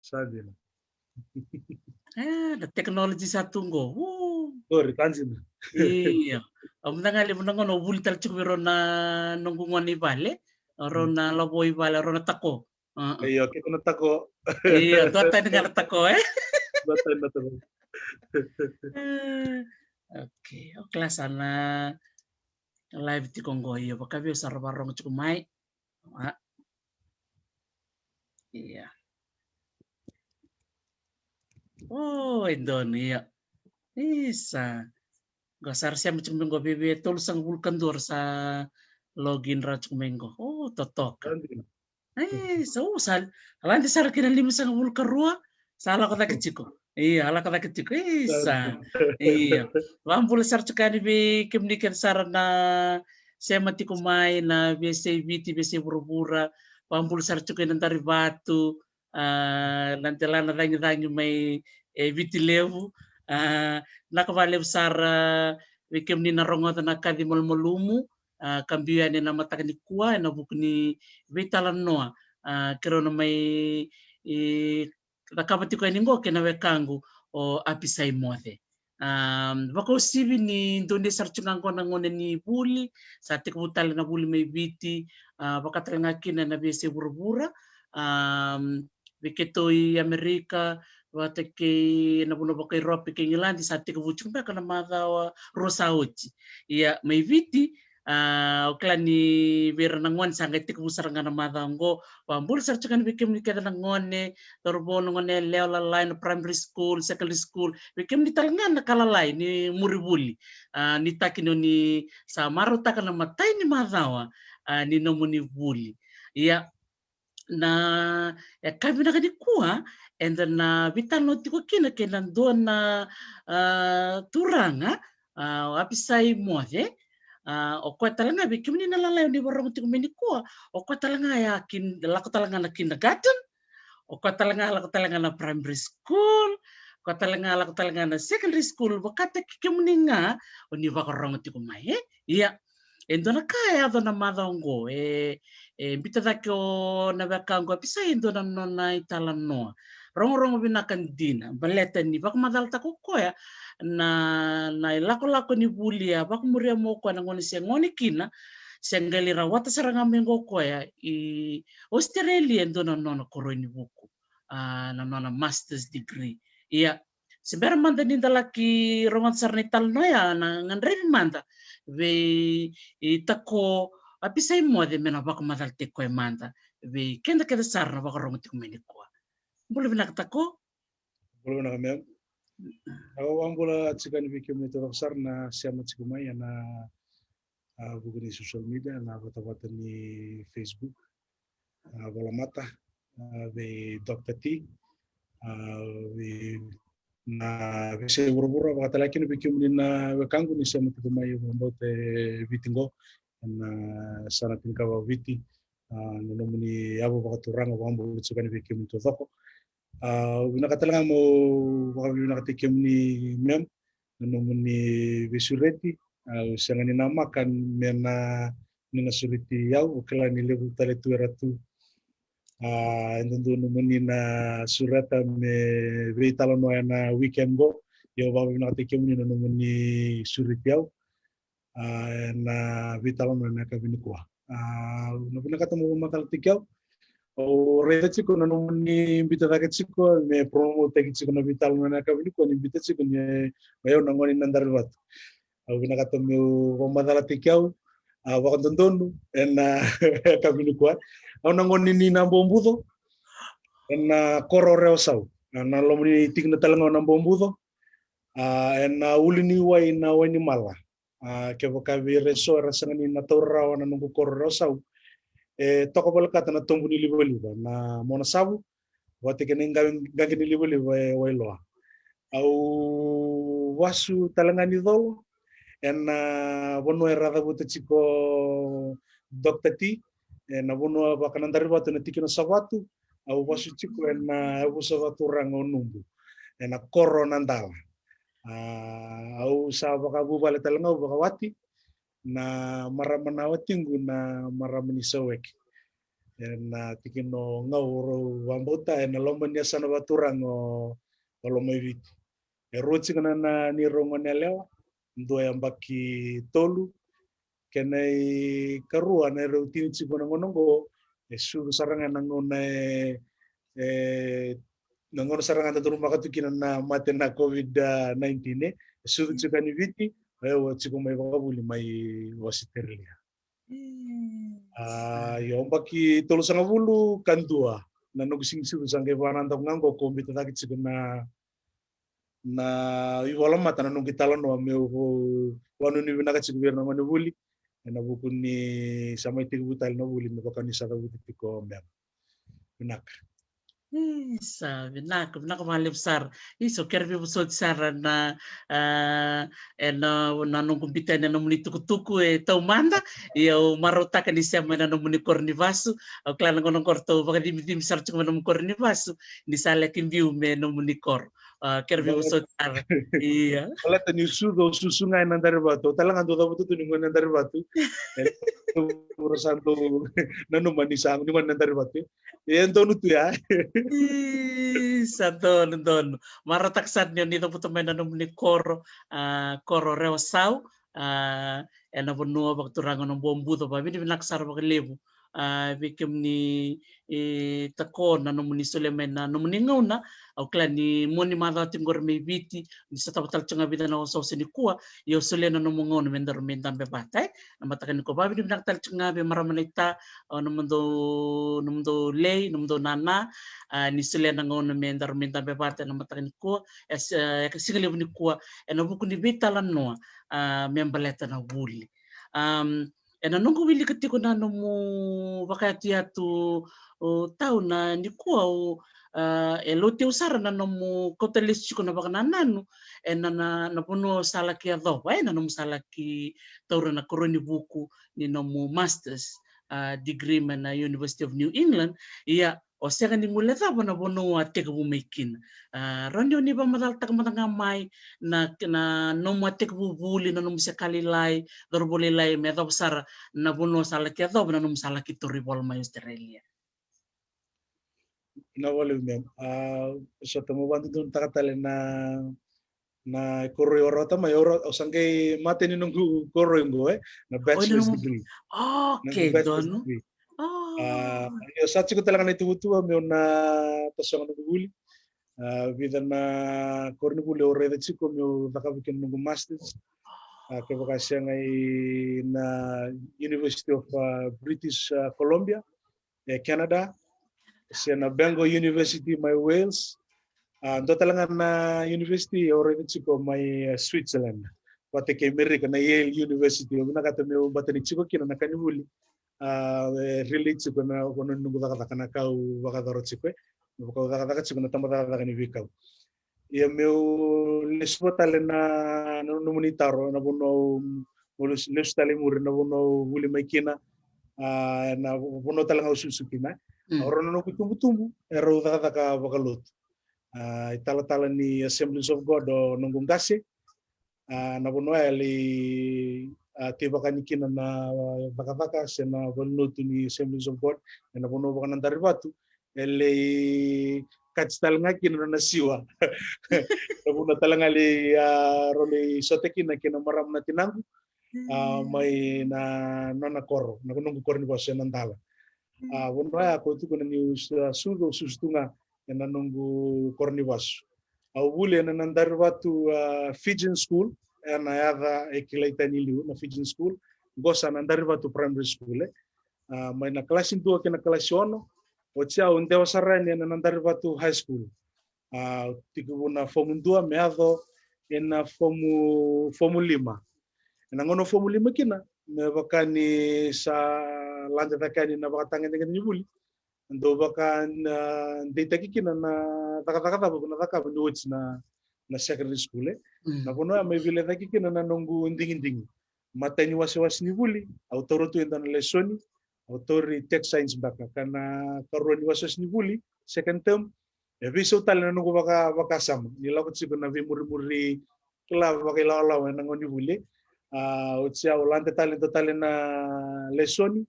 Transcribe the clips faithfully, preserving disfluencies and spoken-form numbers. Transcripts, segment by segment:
Sa dina. E, na technology sa tu qo. Sorry, ka dina. Io. Au mada ga levu na gauna au vuli tale tiko vei rau na noqu gone i vale. Rau na lavo i vale, rau na tako. Io, keitou na tako. Io, dua tani ga na tako, e? Dua tani na tako. Okay, o kila sa na live tiko qo, io, vaka vei au sa ra varogo tiko mai. A. Ia. O, e donu, ia. Isa. Qo sa ra sema tiko mai qo vei, vei tolusagavulu ka dua ra sa login ra tiko mai qo. O, totoka. E, sa u sa lade sara kina limasagavulu ka rua, sa lako cake tiko. Io, a lako cake tiko. Isa. Io. Vabula sara tiko yani vei kemuni kece sara na sema tiko mai na veiyasai Viti, veiyasai vuravura. Vabula sara tiko ina Darivatu, a, na delana cagicagi mai e Viti Levu. A, naka valevu sara vei kemuni na rogoca na kaci malumalumu, a, ka biu yani na mataka nikua ena vuku ni veitalanoa, a, keirau na mai, e, cakava tiko yani qo kei na wekaqu o Apisai Moce. A, vakausivi ni donu sara tiko ga qo na gauna ni vuli, sa tekivu tale na vuli mai Viti, a, vaka tale ga kina na veiyasai vuravura, a, vei keitou i Amerika, vata kei na vanua vaka Iurope kei Igiladi, sa tekivu tiko beka na macawa rua sa oti. Ia, mai Viti, a, o kila ni vei ira na gone sa qai tekivu sara ga na macawa qo. Vabula sara tiko yani vei kemuni kece na gone, cauravou, na gone yalewa, lalai, na primary school, secondary school, vei kemuni tale ga na ka lalai ni muri vuli. A, ni takina ni sa marautaka na imatai ni macawa, a, ni nomuni vuli. Ia, na, e, ka vinaka nikua, eda na veitalanoa tiko kina kei na dua na, a, turaga, a, o Apisai Moce, a, o koya tale ga vei kemuni na lalai ni varogo tiko mai nikua, o koya tale ga ya kin-, lako tale ga na kindergarten, o koya tale ga lako tale ga na primary school, o koya tale ga lako tale ga na secondary school, vakataki kemuni ga o ni vakarogo tiko mai, e? Ia, e dua na ka e yaco na macawa oqo, e, e biuta cake o na wekaqu o Apisai e dua na nona italanoa. Rogorogo vinaka dina, baleta ni vakamacalataka o koya na, na ilakolako ni vuli a vakamuria mai o koya na gauna se gone kina, se qai lai rawata sara ga mai qo o koya i Australia e dua na nona koroi ni vuku, a, na nona master's degree. Ia, se bera mada ni da laki rogoca sara na italanoa ya, na gadrevi mada vei, e, Tako Apisai Moce me na vakamacalataki koya mada vei keda kece sara na vakarogo tiko mai nikua. Bula vinaka Tako. Bula vinaka ma'am. Au vabula tiko yani vei kemuni taucoko sara na sema tiko mai ena, a, vuku ni social media, na vatavata ni Facebook. A, volamata, a, vei Doctor T, a, vei na veiyasai vuravura, vakatalega kina vei kemuni na wekaqu ni sema tiko mai vakabauta e Viti qo, ena, a, yasana tinikava o Viti, a, na nomuni yavu vakaturaga, vakabula tiko yani vei kemuni taucoko. A, au vinakata talega meu vakavinavinakataki kemuni ma'am, na nomuni veisureti, a, au sega ni namaka me na, ni na sureti au, au kila ni levu tale tu era tu. A, e dodonu mo ni na sureta me veitalanoa ena weekend qo, ia au vakavinavinakataki kemuni na nomuni sureti au, a, ena veitalanoa ena yakavi nikua. A, au na vinakata meu vakamacalataki au. Au raica tiko na nomuni biuta cake tiko, me promote-taki tiko na veitalanoa ena yakavi nikua, ni biuta tiko ni o yau na gone ni Nadarivatu. Au vinakata meu vakamacalataki au, a, vakadodonu ena yakavi nikua. Au na gone ni Nabobuco, ena koro o Rewasau. A, na loma ni tikina talega o Nabobuco, a, ena uluniwai na Wainimala. A, kevaka vei ira eso era sega ni na taura rawa na noqu koro o Rewasau, e toka volekata na tobu ni livaliva na Monasavu, vata kei na iqaqi ni livaliva e Wailoa. Au vasu talega ni colo ena vanua era cavuta tiko Doctor T, ena vanua vaka Nadarivatu ena tikina o Savatu. Au vasu tiko ena yavusa vakaturaga o Nubu, ena koro o Nadala. A, au sa vakavuvale talega, au vakawati, na marama na watiqu na marama ni Sauweke. Ena tikina o Gau, rau vakabauta ena loma ni yasana vakaturaga o Lomaiviti. E rua tiko na, na neirau gone yalewa, dua yabaki tolu, kena ikarua na neirau tini tiko na gauna oqo. E sucu sara ga na gauna e, e, na gauna sara ga da curumaka tu kina na mate na COVID nineteen, e. E sucu tiko yani Viti, o yau tiko mai vakavuli mai Australia. A, io, yabaki tolusagavulu ka dua na noqu sigisucu sa qai vakanadaku ga oqo, ko biuta cake tiko na, na ivolamata na noqu italanoa meu vanuinui vinaka tiko vei ira na gonevuli ena vuku ni sa mai tekivu tale na vuli me vaka ni sa cavuti tiko o Mema. Vinaka. Isa, vinaka, vinaka vakalevu sara. Isa, au kere veivosoti sara na, a, ena, na noqu biuta yani na nomuni tukutuku e taumada. Ia au marautaka ni sema ena nomuni koro ni vasu. Au kila na gauna oqo ratou vakacimicimi sara tiko mai nomuni koro ni vasu ni sa laki biu me nomuni koro. A, kere veivosoti sara. Ia. Baleta niu sucu, au susu ga ena Darevato. Au tale ga dau cavuta tu ni gone Darevato. E, au sa dau nanuma ni sa ni gone Darevato. E donu tu ya. Ii, sa donu, donu. Marautaka sara ni o ni cavuta mai na nomuni koro, a, koro Rewasau, a, ena vanua vakaturaga o Nabuabuca. Vakavinavinaka sara vakalevu, a, vei kemuni, e, Tako, na nomuni solia mai na nomuni gauna. Au kila ni mo ni macawa tiko qori mai Viti, ni sa tava tale tiko ga vica na osooso nikua, ia au solia na nomu gauna me daru mai dabe vata, e. Na mataka nikua, vakavinavinaka tale tiko ga vei marama naita, o nomudou, nomudou lei, nomudou nana, a, ni solia na gauna me daru mai dabe vata ena mataka nikua, e, se, e, ka siga levu nikua, ena vuku ni veitalanoa, a, me baleta na vuli. Am, ena noqu wilika tiko na nomu vakayatuyatu, o, Tau, na nikua, o, a, e lauti au sara na nomu kauta lesu tiko na vakanananu ena, na, na vanua o sa laki yacova, e, na nomu sa laki taura na koroa ni vuku ni nomu masters, a, degree mai na University of New England. Ia, o sega ni guilecava na vanua o a tekivu mai kina. A, rawa ni o ni vakamacalataka mada ga mai na, na nomu a tekivu vuli, na nomu seka lailai, cauravou lailai, me yacova sara na vanua o sa laki yacova na nomu sa laki taura ivola mai Australia. Na vale mem. A, so tamo vandu dun taka tale na, na koro i ora tama, i ora, o sa qai mate ni noqu koro i qo, e, na bachelor's degree. Okay, donu. A, io, sa tiko tale ga na ituvatuva meu na tasoga noqu vuli. A, vica na koronivuli au raica tiko meu cakava kina noqu masters. A, kevaka sega i na University of, a, British, a, Columbia e Canada, se na Bangor University mai Wales. A, dua tale ga na university au raica tiko mai, e, Switzerland. Vata kei Amerika na Yale University. Au vinakata meu batani tiko kina na ka ni vuli. A, e relate tiko na vanua ni noqu cakacaka, na ka au vakayacora tiko, e. Na ka au cakacaka tiko, na tabacakacaka ni veikau. Ia meu lesu vata tale na, na nomuni taro, na vanua au, au lesu, lesu tale i muri, na vanua au vuli mai kina, a, na vanua tale ga au susu kina. Mm. A, o rau na noqu tubutubu, e rau cakacaka vakalotu. A, italatala ni Assemblies of God o noqu qase, a, na vanua e lai, a, teivakani kina na cakacaka se na valenilotu ni Assemblies of God, ena vanua vaka Nadarivatu, e lai kati tale ga kina na nona siwa. Na vanua tale ga lai, a, rau lai sota kina kei na marama na tinaqu, a, mai na nona koro, na noqu koro ni vasu e Nadala. A, vanua ya ko tukuna niu sa sucu, au susu tu ga ena noqu koro ni vasu. Au vuli ena Nadarivatu, a, Fijian School, ena yaca e kilai tani liu, na Fijian School, qo sa Nadarivatu Primary School, e. A, mai na kalasi dua kei na kalasi ono, oti au dewa sara yani ena Nadarivatu High School. A, tekivu na fomu dua me yaco ena fomu, fomu lima. Ena gauna fomu lima kina, me vaka ni sa lade cake yani na vakatagedegede ni vuli, dau vaka na deitaki kina na cakacaka cava au na cakava ni oti na, na secondary school, e. Mm. Na vanua ya mai veilecayaki kina na noqu digidigi. Matai ni wasewase ni vuli, au taura tu e dua na lesoni, au tauri Tech Science beka, ka na karua ni wasewase ni vuli, second term, e veisau tale na noqu vaka, vakasama ni lako tiko na veimurimuri, kila, vakailawalawa ena gauna ni vuli. A, oti au lade tale, dua tale na lesoni,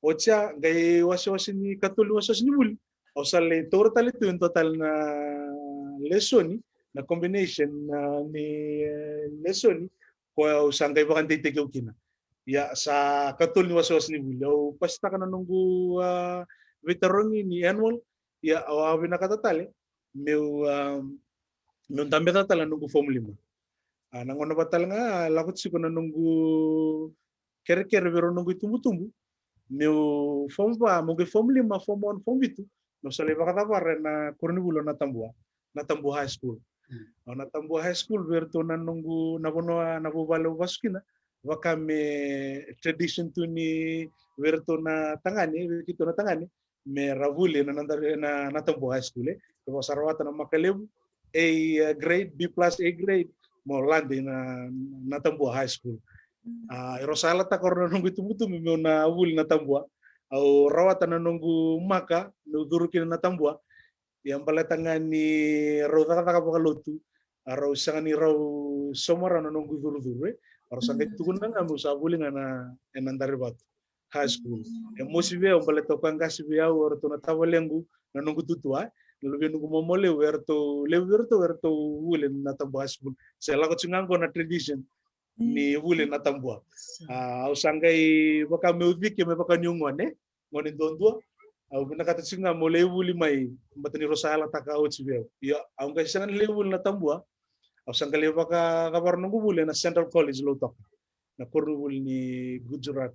Oti ya qai wasewase ni katolu ni wasewase ni vuli, au sa lai taura tale tu e dua tale na lesoni, na combination, a, ni, e, lesoni ko au sa qai vakadeitaki au kina. Ia sa katolu ni wasewase ni vuli au pasitaka na noqu, a, veitarogi ni annual. Ia au a vinakata tale meu, a, meu dabeca tale na noqu form lima. A, na gauna vata tale ga a lako tiko na noqu kerekere vei rau noqu itubutubu meu form va, meu qai form lima, form one, form vitu, meu sa lai vakacavara ena koronivuli o Natabua, Natabua High School. Mm. O Natabua High School vei ratou na noqu, na vanua, na vuvale au vasu kina, vaka me tradition tu ni vei ratou na tagane, vei keitou na tagane, me ra vuli na, na, na, Natabua High School, e. Kevaka sa rawata na maka levu, A, e, grade, B plus, A grade, mo lade na, Natabua High School. Mm. A, e rau sa yalataka o rau na noqu itubutubu meu na vuli Natabua. Au rawata na noqu maka meu curu kina Natabua. Ia baleta ga ni rau cakacaka vakalotu, a rau sega ni rau sauma rawa na noqu curucuru, e. A rau sa qai tukuna ga meu sa vuli ga na, ena Darivatu High School. E mosi vei au baleta o koya qase vei au, o ratou na tavalequ, na noqu tutua, e. Na luvei noqu momo levu, e ratou, levu vei ratou, e ratou vuli na Natabua High School. Se lako tiko ga qo na tradition ni vuli Natabua. A, au sa qai vaka meu cike me vaka niu gone, gone duadua. Au vinakata tiko ga meu lai vuli mai, baleta ni rau sa yalataka oti vei au. Ia au qai sega ni lai vuli Natabua. Au sa qai lai vakacavara noqu vuli ena Central College Lautoka, na koronivuli ni Gujarat.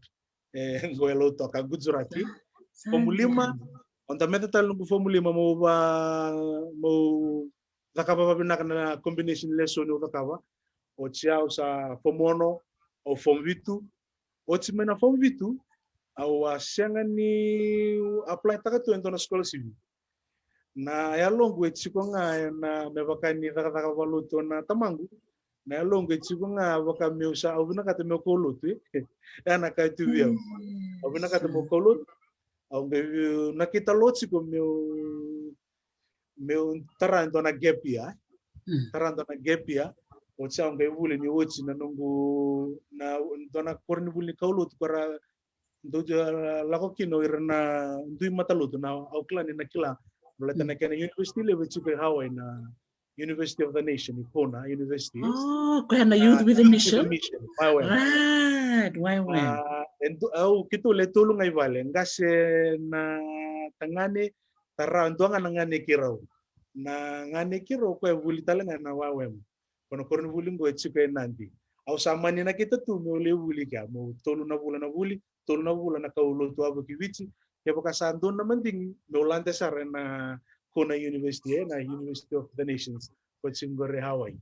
E, qo e Lautoka, Gujarati. Form lima, au dabeca tale noqu form lima meu va, meu cakava vavinaka na combination lesson au cakava. Oti ya au sa form ono, au form vitu. Oti mai na form vitu, au a sega ni apply taka tu e dua na scholarship. Na yaloqu e tiko ga ena, me vaka ni cakacaka vakalotu o na tamaqu. Na yaloqu e tiko ga vaka meu sa, au vinakata meu kaulotu, e. Ena ka e tu vei au. Au vinakata meu kaulotu. Au qai nakita lo tiko meu, meu tara e dua na gap year. Tara e dua na gap year. Oti au qai vuli ni oti na noqu, na dua na koronivuli ni kaulotu ko ra dau, a, lako kina o ira na dui matalotu, na, au kila ni na kila. Baleta na kena university levu e tiko e Hawaii, na University of the Nation, i Kona University. O, koya na Youth with a Mission. Right, why, why? A, e du-, au, keitou le tolu ga i vale, qase na tagane, tara, dua ga na gane keirau. Na gane keirau koya e vuli tale ga na Y W A M. Ko na koronivuli qo e tiko e Nadi. Au sa mani nakita tu meu lai vuli kea, meu tolu na vula na vuli, tolu na vula na kaulotu a vaki Viti. Kevaka sa donu na madigi meu lade sara ena Kona University, e, na University of the Nations, ko tiko qori e Hawaii.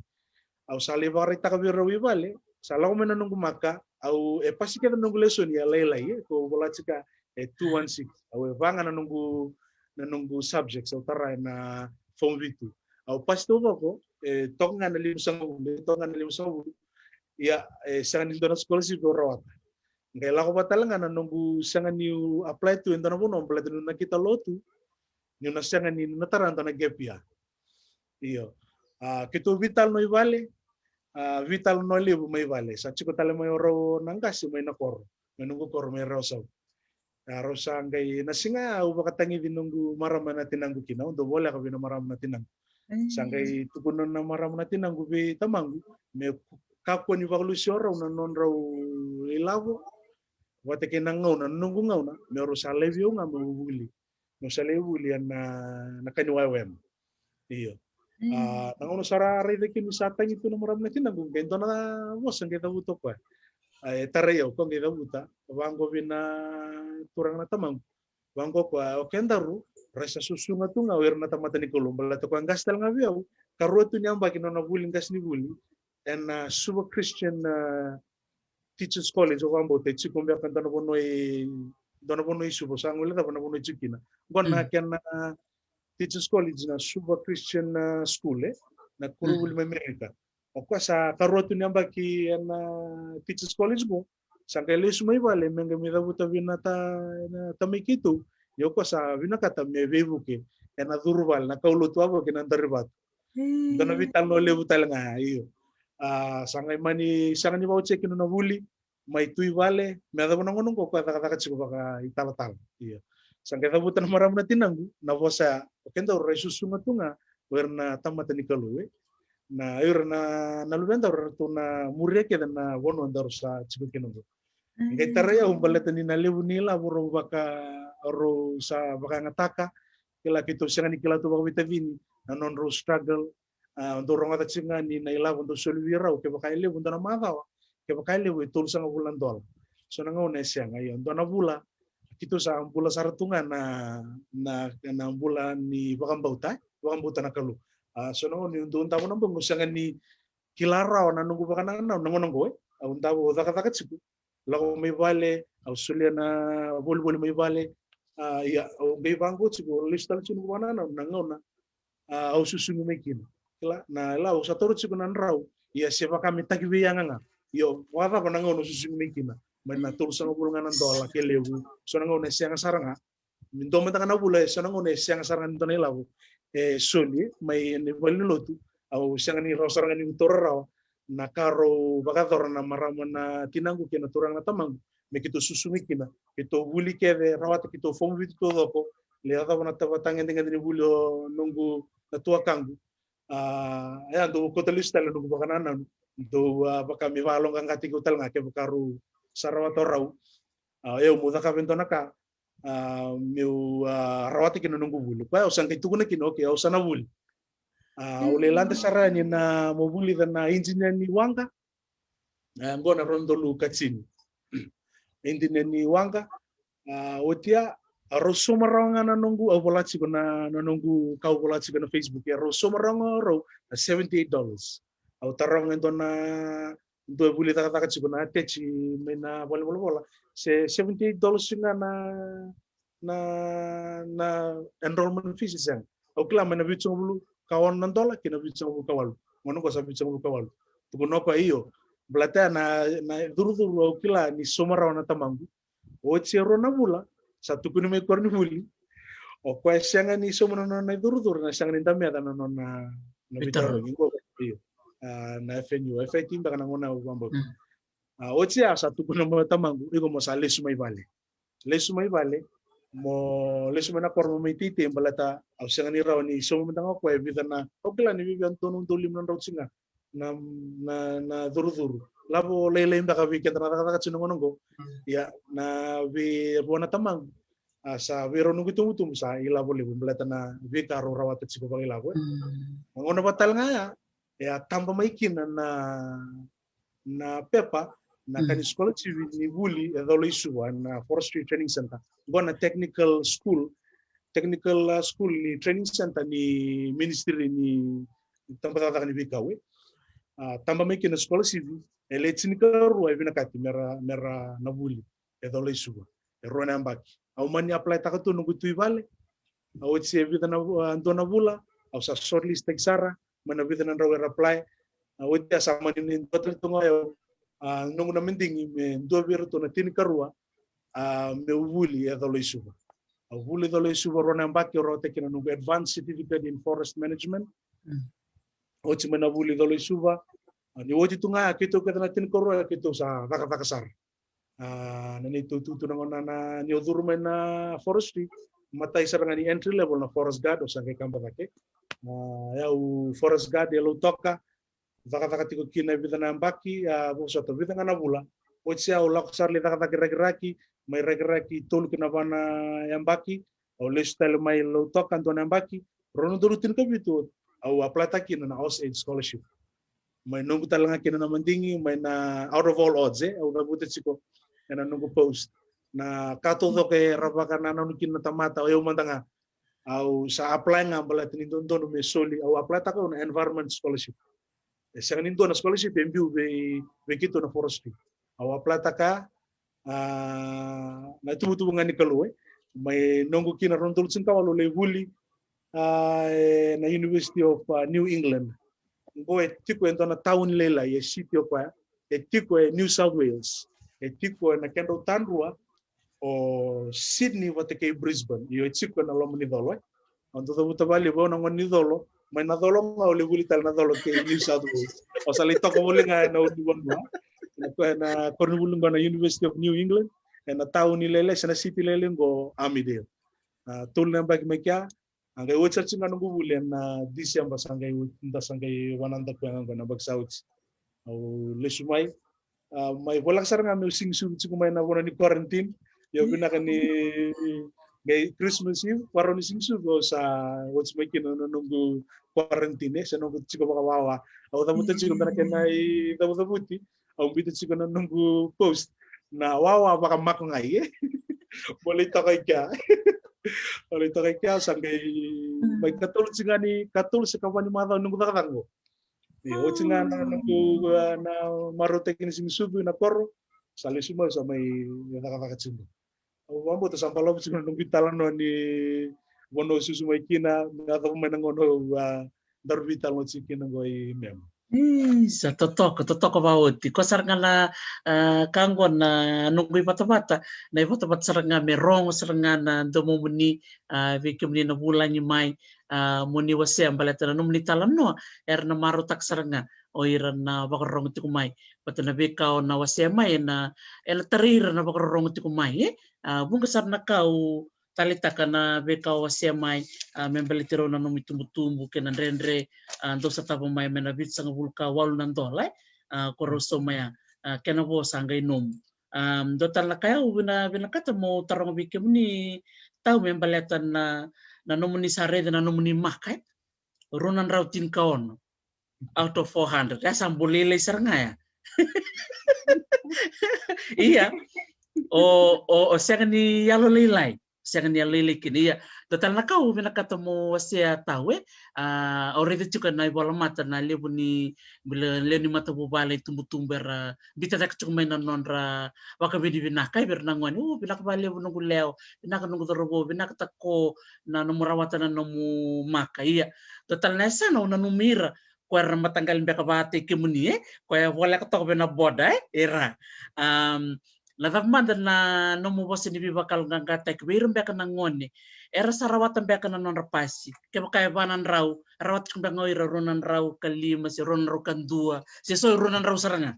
Au sa lai vakaraitaka vei rau i vale, sa lako mai na noqu maka, au e pasi kece na noqu lesoni e lailai, e, ko vola tiko e two one six. Au e va ga na noqu, na noqu subjects au tara ena form vitu. Au pasi taucoko, e, toka ga na limasagavulu, e, toka ga na limasagavulu. Ia, e, sega ni dua na scholarship au rawata. Qai lako vata tale ga na noqu sega niu apply tu e dua na vanua baleta niu nakita lo tu niu na sega ni na tara e dua na gap year. Io. A, keitou veitalanoa i vale, a, veitalanoa levu mai vale. Sa tiko tale mai o rau na qase mai na koro, mai noqu koro mai Rewasau. A, rau sa qai, na siga au vakatagici noqu marama na tinaqu kina, au dau voleka vei na marama na tinaqu. Sa qai tukuna na marama na tinaqu vei tamaqu me kakua ni vakalusi o rau na nodrau ilavo vata kei na gauna, na noqu gauna, me rau sa laivi au ga meu vuli. Meu sa lai vuli ena, na ka ni Y W A M. Io. A, na gauna sa ra raica kina ni sa tagi tu na marama na tinaqu, qai dua na vosa qai cavuta o koya. A, e tarai au, koya qai cavuta, vaqo vei na turaga na tamaqu. Vaqo o koya, o kedaru, ra sa susuga tu ga o ira na tamata ni Kalou, baleta o koya qase tale ga vei au, karua tu ni yabaki na nona vuli qasenivuli ena Suva Christian, a, Teachers College, au vakabauta e tiko beka dua na vanua i, dua na vanua i Suva, sa guilecava na vanua e tiko kina. Qo na kena Teachers College na Suva Christian, a, School, e, na koronivuli mai Amerika. O koya sa karua tu ni yabaki ena Teachers College qo, sa qai lesu mai vale me qai mai cavuta vei na ta, na tamai keitou. Ia o koya sa vinakata me veivuke ena curu vale, na kaulotu a vaka kina Darivatu. Dua na veitalanoa levu tale ga, io. A, sa qai mani, sa qai ni vakaotia kina na vuli, mai tu i vale, me yacova na gauna oqo o koya cakacaka tiko vakaitalatala. Ia. Sa qai cavuta na marama na tinaqu na vosa ya, o kedaru rai susuga tu ga o ira na tamata ni Kalou, e. Na ira na, na luvedaru eratou na muria kece na vanua daru sa tiko kina oqo. Qai tarai au baleta ni na levu ni ilavo rau vaka, rau sa vakayagataka, kila keitou sega ni kila tu vakaveitacini na nodrau struggle. A, dou rogoca tiko ga ni na ilavo dou soli vei rau, kevaka e levu dua na macawa, kevaka e levu e tolusagavulu na dola. So na gauna e sega, ia dua na vula keitou sa bula sara tu ga na, na, na bula ni vakabauta, e, vakabauta na Kalou. A, so na gauna niu dau davo na bogi, au sega ni kila rawa na noqu vakanananu na gauna oqo, e. Au davo, au cakacaka tiko, lako mai vale, au solia na volivoli mai vale. A, ia, au qai vaqo tiko, lesu tale tiko noqu vakanananu na gauna, a, au susugi mai kina. Kila, na, la, au sa taura tiko na drau, ia se vaka me taki veiyaga ga. Ia, vakacava na gauna au susugi mai kina? Mai na tolusagavulu ga na dola ke levu. So na gauna e sega sara ga. Me dua mada ga na vula, e so na gauna e sega sara ga ni dua na ilavo e soli mai na valenilotu. Au sega ni rawa sara ga ni taura rawa na ka rau vakayacora na marama na tinaqu kei na turaga na tamaqu me keitou susugi kina, keitou vuli kece, rawata keitou fomu vitu taucoko, le yacova na tavata gedegede ni vuli o noqu na tuakaqu. A, ia dou kauta lesu tale noqu vakanananu, dou, a, vaka me vakaloqaqataki au tale ga kevaka rau sa rawata o rau. A, ia au meu cakava e dua na ka, a, meu, a, rawata kina noqu vuli. Koya au sa qai tukuna kina, okay, au sa na vuli. A, au lai lade sara yani na, meu vulica na idinia ni waqa. A, qo na rua na udolu ka tini. Idinia ni waqa. A, oti ya, a, rau sauma rawa ga na noqu, au vola tiko na, na noqu ka au vola tiko na Facebook, ia rau sauma rawa ga o rau na seventy-eight dollars. Au taroga e dua na, dua e vuli cakacaka tiko na atechi mai na valenivolavola, se seventy-eight dollars ga na, na, na enrollment fees, se sega. Au kila mai na vitusagavulu ka ono na dola ki na vitusagavulu ka walu. Gauna oqo sa vitusagavulu ka walu. Tukuna o koya, io, baleta ya na, na curucuru au kila ni sauma rawa na tamaqu. Oti e rua na vula, sa tukuni mai koya ni vuli. O koya e sega ni sauma na nona icurucuru, na sega ni dameca na nona, na veitarogi. Veitarogi. Qo, io. A, na F N U, F I T beka na gauna au vakabauta. Mm. A, oti ya sa tukuna mai o tamaqu, iko mo sa lesu mai vale. Lesu mai vale, mo lesu mai na koro mo mai teitei, baleta au sega ni rawa ni sauma mada ga o koya e vica na, au kila ni viavia dua na udolu lima na drau tiko ga na, na, na curucuru. Lavo lailai beka vei keda na cakacaka tiko na gauna oqo. Mm. Ia, na vei rua na tamaqu, a, sa vei rau noqu itubutubu sa ilavo levu, baleta na veika rau rawata tiko vakailavo, e. Mm. Na gauna vata tale ga ya, e a taba mai kina na, na pepa, na, mm, ka ni scholarship ni vuli e Colo-i-Suva, na Forestry Training Center. Qo na technical school, technical, a, school ni training center ni ministry ni tabacakacaka ni veikau, e. A, taba mai kina scholarship, e le tinikarua e vinakati mera, mera na vuli e Colo-i-Suva. E rua na yabaki. Au mani apply taka tu noqu tu i vale. A, oti e vica na vu-, a, dua na vula, au sa shortlist taki sara mai na vica na drau era apply. A, oti a sa mani ni dua tale tu ga o yau, a, noqu na madigi me dua vei iratou na tinikarua, a, meu vuli e Colo-i-Suva. Au vuli e Colo-i-Suva rua na yabaki, au rawata kina noqu Advanced Certificate in Forest Management. Mm. Oti mai na vuli e Colo-i-Suva. A, ni oti tu ga keitou kece na tinikarua keitou sa cakacaka sara. A, na neitou itutu na gauna na, niu curu mai na forestry, matai sara ga ni entry level na forest guard, au sa qai kaba cake. A, o yau forest guard e Lautoka, cakacaka tiko kina e vica na yabaki, a, vosota vica ga na vula. Oti ya au lako sara lai cakacaka i Rakiraki, mai Rakiraki tolu ki na va na yabaki, au lesu tale mai Lautoka dua na yabaki, rua na udolu tinikavitu au apply taka kina na AusAID scholarship. Mai noqu tale ga kina na madigi, mai na out of all odds, e, au cavuta tiko ena noqu post. Na ka taucoko era vakanananu kina na tamata, o yau mada ga. Au sa apply ga baleta ni dodonu me soli, au apply taka na environment scholarship. E sega ni dua na scholarship e biu vei, vei keitou na forestry. Au apply taka, a, na tuvutuvu ga ni Kalou, e. Mai noqu kina rua na udolu tinikawalu lai vuli, a, e, na University of, a, New England. Qo e tiko e dua na tauni lailai, e city o koya, e tiko e New South Wales. E tiko ena kedrau tadrua o Sydney vata kei Brisbane. Io, e tiko ena loma ni colo, e. Au dau cavuta vakalevu, au na gone ni colo, mai na colo ga au lai vuli tale na colo kei New South Wales. Au sa lai toka voli ga ena ulunivanua. na, na koronivuli qo na University of New England, ena tauni lailai, se na city lailai qo Armidale. A, tolu na yabaki mai kea, a qai oti sara tiko ga noqu vuli ena December, sa qai oti, da sa qai vanada koya ga qo na yabaki sa oti. Au lesu mai, a, mai voleka sara ga meu sigisuvu tiko mai na vanua ni quarantine. Io, vinaka ni qai Christmas Eve, varau ni sigisuvu, au sa oti mai kina na noqu quarantine, e, se noqu tiko vakawawa. Au cavuta tiko bera kena icavucavuti, au biuta tiko na noqu post na wawa vakamako ga, e. Mo lai toka i kea. Mo lai toka i kea, sa qai mai katolu tiko ga ni, katolu se ka va ni macawa noqu cakacaka qo. Io, oti ga na noqu, a, na marautaki ni sigisuvu na koro, sa lesu mai, sa mai cakacaka tiko. Au vakabauta sa balavu tiko na noqu italanoa ni vanua au susu mai kina, me yacova mai na gauna au, a, daru veitalanoa tiko kina qo i Mema. Isa, totoka, totoka vakaoti. Ko sara ga na, a, ka qo na noqu ivatavata, na ivatavata sara ga me rogo sara ga na domomuni, a, vei kemuni na vulagi mai, a, mo ni wasea baleta na nomuni talanoa, era na marautaka sara ga o ira na vakarorogo tiko mai. Baleta na veika o na wasea mai, ena, ena tarai ira na vakarorogo tiko mai, e? A, vuqa sara na ka au taleitaka na veika o wasea mai, a, me baleti rau na nomu itubutubu kei na dredre, a, dou sa tava mai mai na vitusagavulu ka walu na dola, e? A, ko rau sauma ya, a, kena vo sa qai nomu. A, dua tale na ka au vina, vinakata mo taroga vei kemuni tau me baleta na, na nomuni sa raica na nomuni maka, e? Rua na drau tinikaono out of four hundred. Ya sa bau lailai sara ga ya. Ia, o, o, o sega ni yalo lailai. Sega ni yalo lailai kina. Ia, dua tale na ka au vinakata mo wasea tau, e. A, au raica tiko na ivolamata na levu ni, levu ni matavuvale, itubutubu era biuta cake tiko mai na nodra vakavinavinaka, e, vei ira na gone. U, vinaka vakalevu noqu lewa, vinaka noqu cauravou, vinaka tako na nomu rawata na nomu maka. Ia, dua tale na yasana au nanumi ira, ko era na mataqali beka vakataki kemuni, e? Ko e voleka toka vei na boda, e? Era. Am, na cava mada na nomu vosa ni veivakayaloqaqataki vei ira beka na gone era sa rawata beka na nodra pasi? Kevaka e va na drau, e rawata tiko beka ga o ira rua na drau ka lima, se rua na drau ka dua, se so e rua na drau sara ga.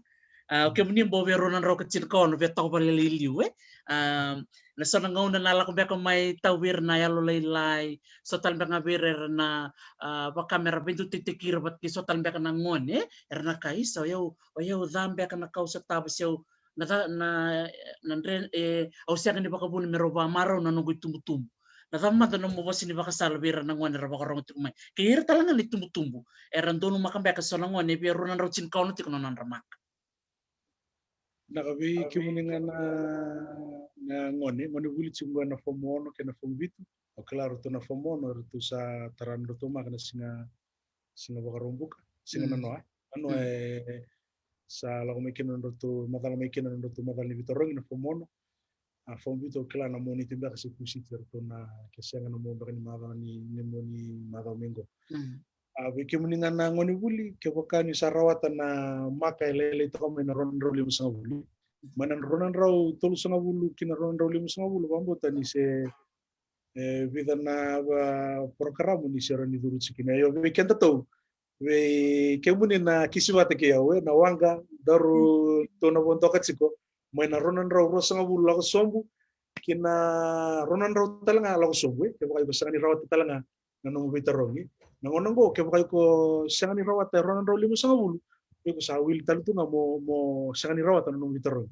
A, o kemuni bau via rua na drau ka tinikaono, via toka vakalailai i liu, e? A, na so na gauna na lako beka mai tau vei ira na yalo lailai, so tale beka ga vei ira era na, a, vaka me ra veidutaitaki ira vata kei so tale beka na gone, e? Era na kaya, isa, o yau, o yau ca beka na ka au sotava, se au, na ca, na, na dre, e, au sega ni vakavuna me rau vamarau na noqu itubutubu. Na cava mada nomu vosa ni vakasala vei ira na gone era vakarorogo tiko mai, kei ira tale ga na itubutubu era donumaka beka so na gone e via rua na drau tinikaono tiko na nodra maka? Na ka vei kemuni ga na, na gone, gone vuli tiko qo na fomu ono kei na fomu vitu. Au kila ratou na fomu ono, ratou sa tara na ratou maka na siga, siga Vakaraubuka, siga na noa. Na noa e sa lako mai kina na ratou, macala mai kina na ratou macala ni veitarogi na fomu ono. A, fomu vitu au kila na Moniti beka se Tusiti ratou na, ke sega na mo beka ni macawa ni, ni mo ni macawa mai qo. A, vei kemuni ga na gone vuli, kevaka ni sa rawata na maka e lailai toka mai na rua na drau limasagavulu, mai na rua na drau tolusagavulu ki na rua na drau limasagavulu, vakabauta ni se, e, vica na, a, porokaramu ni se rawa ni curu tiko kina. Io, vei kedatou, vei kemuni na kisi vata kei au, e, na waqa, daru tou na vodoka tiko mai na rua na drau ruasagavulu lako sobu ki na rua na drau tale ga lako sobu, e, kevaka iko sega ni rawata tale ga na nomu veitarogi. Na gauna qo, kevaka iko sega ni rawata e rua na drau limasagavulu, iko sa wili tale tu ga mo, mo sega ni rawata na nomu veitarogi.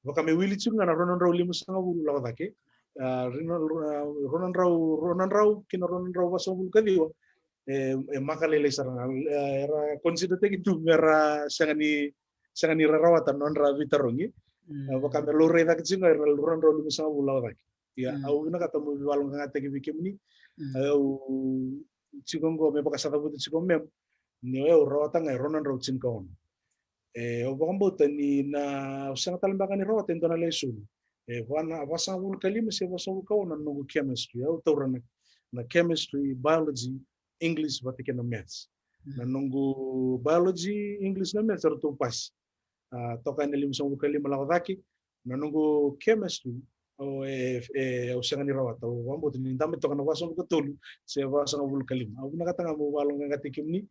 Vaka me wili tiko ga na rua na drau limasagavulu lako cake, a, rina, a, rua na drau, rua na drau ki na rua na drau vasagavulu ka ciwa, e, e maka lailai sara ga, e, era consider taki tu me ra sega ni, sega ni ra rawata na nodra veitarogi. A, vaka me laurai cake tiko ga era rua na drau limasagavulu lako cake. Ia, au vinakata mo veivakalogaqataki vei kemuni. Au tiko qo me vaka sa cavuta tiko Mema ni o yau rawata ga e rua na drau tinikaono. E, au vakabauta ni na, au sega tale beka ni rawata e dua na lesoni. E, va na, vasagavulu ka lima se vasagavulu ka ono na noqu chemistry. Au taura na, na chemistry, biology, English vata kei na maths. Na noqu biology, English, na maths eratou pasi. A, toka ena limasagavulu ka lima lako cake. Na noqu chemistry, au, e, e, au sega ni rawata, au vakabauta ni dabe toka na vasagavulu ka tolu se vasagavulu ka lima. Au vinakata ga mo veivakalogaqataki kemuni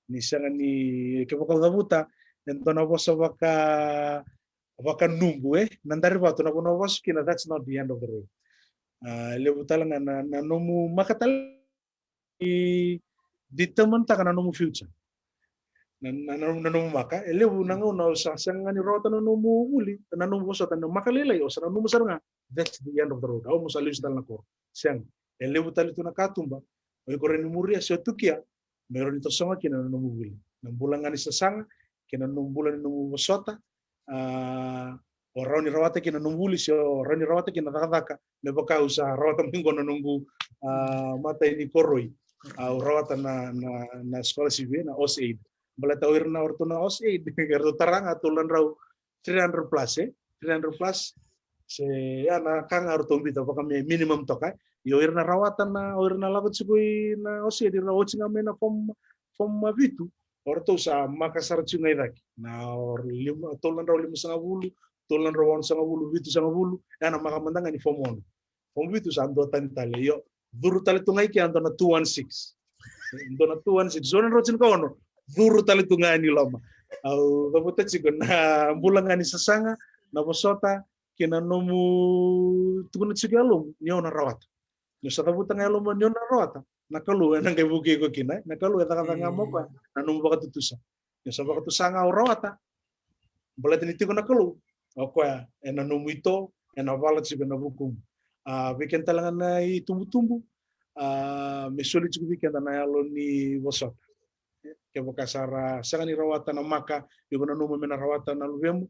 ni sega ni, kevaka au cavuta, e dua na vosa vaka, vakanubu, e, na dari vatu na vanua o vasu kina, that's not the end of the road. A, levu tale ga na, na nomu maka tale e determine taka na nomu future. Na, na, na, na nomu maka, e levu na gauna o sa sega ga ni rawata na nomu vuli, na nomu vosota, na maka lailai, o sa nanuma sara ga, that's the end of the road. Au mo sa lesu tale na koro. Sega. E levu tale tu na katuba o iko rawa ni muria se o tukia, me rawa ni tosoga kina na nomu vuli. Na bula ga ni sasaga kei na nomu bula ni nomu vosota, a, o rawa ni rawata kina na nomu vuli se o rawa ni rawata kina na cakacaka. Me vaka au sa rawata mai qo na noqu, a, matai ni koroi. A, au rawata na, na, na scholarship, e, na AusAid. Baleta o ira na, o ratou na AusAid, eratou tara ga tolu na drau, three hundred plus, e, three hundred plus. Se ya na ka ga eratou biuta vaka me minimum toka. Io, o ira na rawata na, o ira na lako tiko i na AusAid, ira oti ga mai na form, form vitu, o ratou sa maka sara tiko ga i cake. Na o lima, tolu na drau limasagavulu, tolu na drau onosagavulu, vitusagavulu, ya na maka mada ga ni form ono. Form vitu sa dua tani tale, io, curu tale tu ga i ke, a, dua na two one six. Dua na two one six, so na drau tinikaono, curu tale tu ga yani i loma. Au cavuta tiko na bula ga ni sasaga, na vosota, kei na nomu tukuna tiko e yalomu ni o na rawata. Ni o sa cavuta ga e yalomu ni o na rawata, na Kalou ena qai vukei iko kina, e. Na Kalou e cakacaka ga mai o koya na nomu vakatutusa. Ni o sa vakatusa ga o rawata, baleta ni tiko na Kalou, o koya ena nomu ito, ena vala tiko ena vukumu. A, vei keda tale ga na itubutubu, a, me soli tiko vei keda na yalo ni vosota. Kevaka sa ra sega ni rawata na maka, iko nanuma me na rawata na luvemu,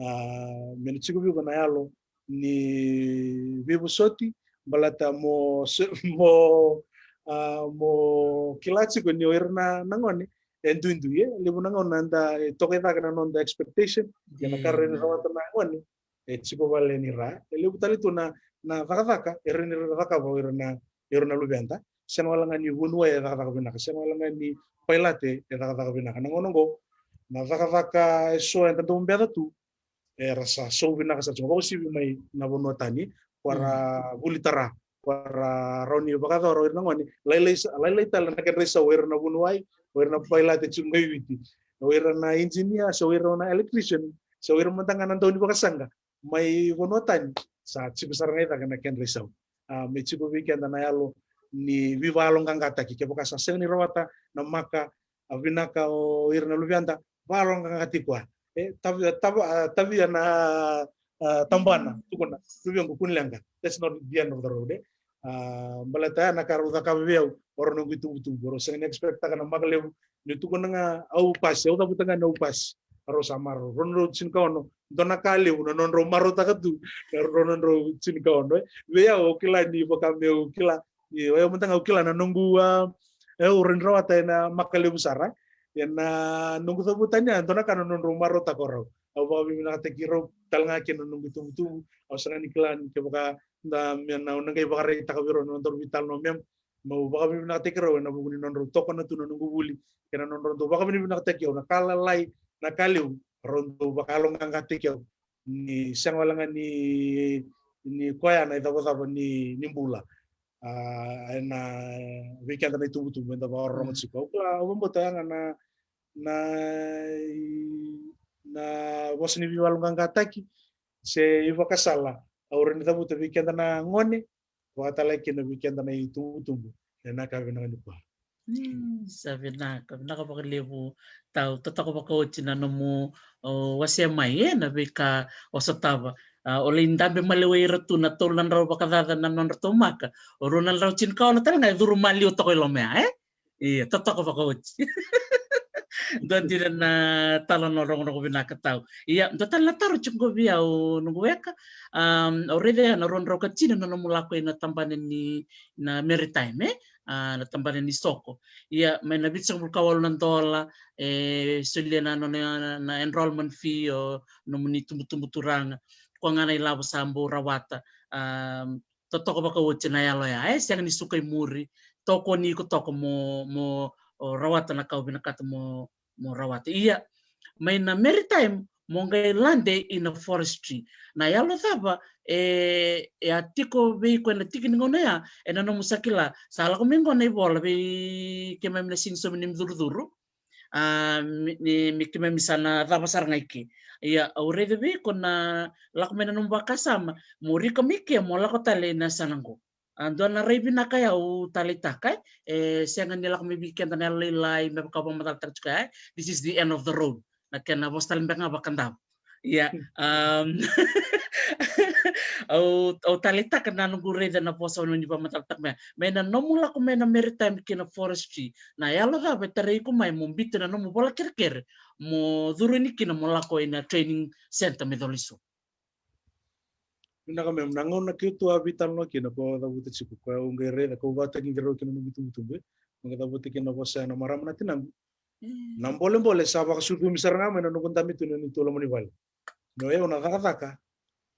a, me na tiko vei iko na yalo ni veivosoti, baleta mo se-, mo, a, mo kila tiko ni o ira na, na gone e duidui, e levu na gauna eda, e toka i cake na noda expectation, ia na ka rawa ni rawata na gone e tiko vale ni ra. E levu tale tu na, na cakacaka e rawa ni ra cakava o ira na, ira na luveda. Sega wale ga ni vuniwai e cakacaka vinaka, sega wale ga ni pailate e cakacaka vinaka. Na gauna oqo, na cakacaka e so eda dau beca tu, era sa sau vinaka sara tiko, vakauasivi mai na vanua tani, ko ra vuli tara, ko ra rawa ni vakayacora o ira na gone. Lailai sa-, lailai tale na kedra isau o ira na vuniwai, o ira na pailate tiko qai Viti, o ira na engineer, se o ira na electrician, se o ira mada ga na dau ni vakasaqa mai vanua tani, sa tiko sara ga i cake na kedra isau. A, me tiko vei keda na yalo ni veivakayaloqaqataki. Kevaka sa sega ni rawata na maka, a, vinaka o ira na luveda, vakayaloqaqataki koya. E, tavi-, tava-, a, tavia na, a, tabana, tukuna, luvequ, kua ni leqa. That's not the end of the road, e. A, baleta ya na ka rau cakava vei au o rau noqu itubutubu, rau sega ni expect taka na maka levu. Niu tukuna ga au pasi, au cavuta ga ni au pasi, rau sa marau. Rua na drau tinikaono, dua na ka levu na nodrau marautaka tu na rua na drau tinikaono, e. Vei au, au kila ni vaka meu kila, ni o yau mada ga au kila na noqu, a, e, au rawa ni rawata ena maka levu sara. Ia na noqu cavuta ni ya, dua na ka na nodrau marautaka o rau. Au vakavinavinakataki rau tale ga kei na noqu itubutubu. Au sega ni kila ni kevaka da, me na, au na qai vakaraitaka vei rau na nodaru veitalanoa me, meu vakavinavinakataki rau ena vuku ni nodrau tokona tu na noqu vuli, kei na nodrau dau vakavinavinakataki au na ka lalai, na ka levu, rau dau vakayaloqaqataki au. Ni sega wale ga ni, ni koya na icavacava ni, ni bula. A, ena vei keda na itubutubu eda vakarorogo tiko. Au kila, au vakabauta ya ga na, na, na vosa ni veivakayaloqaqataki se ivakasala au rawa ni cavuta vei keda na gone, vakatalai kina vei keda na itubutubu ena ka vinaka nikua. Mm, sa vinaka, vinaka vakalevu tau. Totoka vakaoti na nomu, o, wasea mai, e, na veika o sotava. A, o lai dabe maliwai ira tu na tolu na drau vakacaca na nodratou maka. O rua na drau tinikaono tale ga e curu maliwa toka i loma ya, e? Ia, totoka vakaoti. Dua dina na talanoa rogorogo vinaka tau. Ia, dua tale na taro tiko qo vei au, noqu weka. Am, au raica ya na rua na drau ka tini na nomu lako ina tabana ni, na Maritime, e? A, na tabana ni soko. Ia, mai na vitusagavulu ka walu na dola, e solia na nona, na, na enrollment fee o nomuni tubutubu turaga. Koya ga na ilavo sa bau rawata. Am, totoka vakaoti na yalo ya, e sega ni suka i muri. Tokoni iko toka mo, mo, o, rawata na ka o vinakata mo, mo rawata. Ia, mai na Maritime mo qai lade ina forestry. Na yalo cava e, e a tiko vei iko ena tiki ni gauna ya, ena nomu sa kila, sa lako mai qo na ivola vei keimami na siga ni somi ni curucuru. A, me, me keimami sa na cava sara ga i ke. Ia, au raica vei iko na lako mai na nomu vakasama, mo rika mai ke, mo lako tale ina yasana qo. A, dua na rai vinaka ya au taleitaka, e. E sega ni lako mai vei keda na yalolailai, me vaka vakamacalataka tiko ya, e. This is the end of the road. Na kena vosa tale beka ga vakadavo. Ia, um, au, au taleitaka na noqu raica na vosa o ni vakamacalataka mai. Mai na nomu lako mai na maritime kei na forestry, na yalo cava e tarai iko mai mo biuta na nomu vola kerekere, mo curu yani kina mo lako ina training center mai Colo-i-Sua? Vinaka mem, na gauna keitou a veitalanoa kina, ko cavuta tiko, ko au qai raica, ko vakataki qai rau kina noqu itubutubu, e. Mo qai cavuta kina na vosa ya na marama na tinaqu. Mm. Na bolebole sa vakasucumi sara ga mai na noqu dabe tu na neitou loma ni vale. Meu, o yau na cakacaka,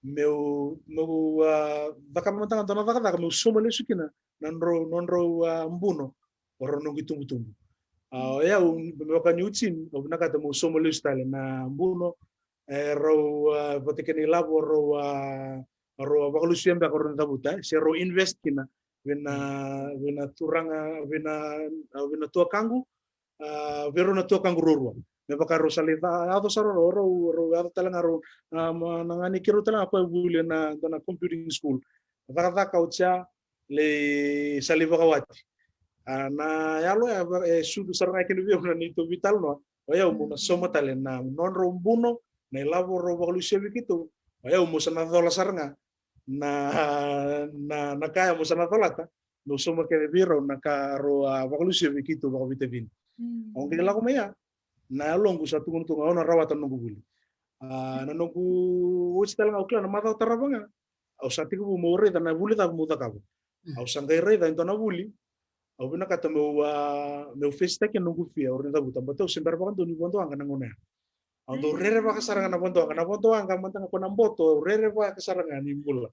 meu, meu, a, cakava mada ga dua na cakacaka meu sauma lesu kina na nodrau, nodrau, a, buno o rau noqu itubutubu. A, o yau, me vaka niu tini, au vinakata meu sauma lesu tale na buno e rau, a, vata kei na ilavo o rau, a, rau a vakalesui beka o rau na cavuta, e, se rau invest kina vei na, vei na turaga, vei na, a, vei na tuakaqu, a, vei rau na tuakaqu ruarua. Me vaka rau sa lai ca-, yaco sara rau, rau, rau yaco tale ga rau, a, ma, na gane keirau tale ga koya vuli na, dua na computing school. Cakacaka oti ya, lai sa lai vakawati. A, na yalo ya, e, sucu sara ga kina vei au na neitou veitalanoa. O yau meu na sauma tale na nodrau buno, na ilavo rau vakalesui vei keitou. O yau meu sa na cola sara ga na, na, na ka ya meu sa na colata, meu sauma kece vei rau na ka rau a vakalesui vei keitou vakaveitacini. Mm. Au qai lako mai ya, na yaloqu sa tukuna tu ga au na rawata na noqu vuli. A, na noqu, oti tale ga au kila na macawa tarava ga, au sa tekivu meu raica na vuli cava meu cakava. Mm. Au sa qai raica e dua na vuli, au vinakata meu, a, meu face-taki na noqu fear, o rau na cavuta, baleta au se bera vakadua ni vodoaqa na gauna ya. Au dau rerevaka sara ga na vodoaqa, na vodoaqa mada ga ko na boto, au rerevaka sara ga ni bula.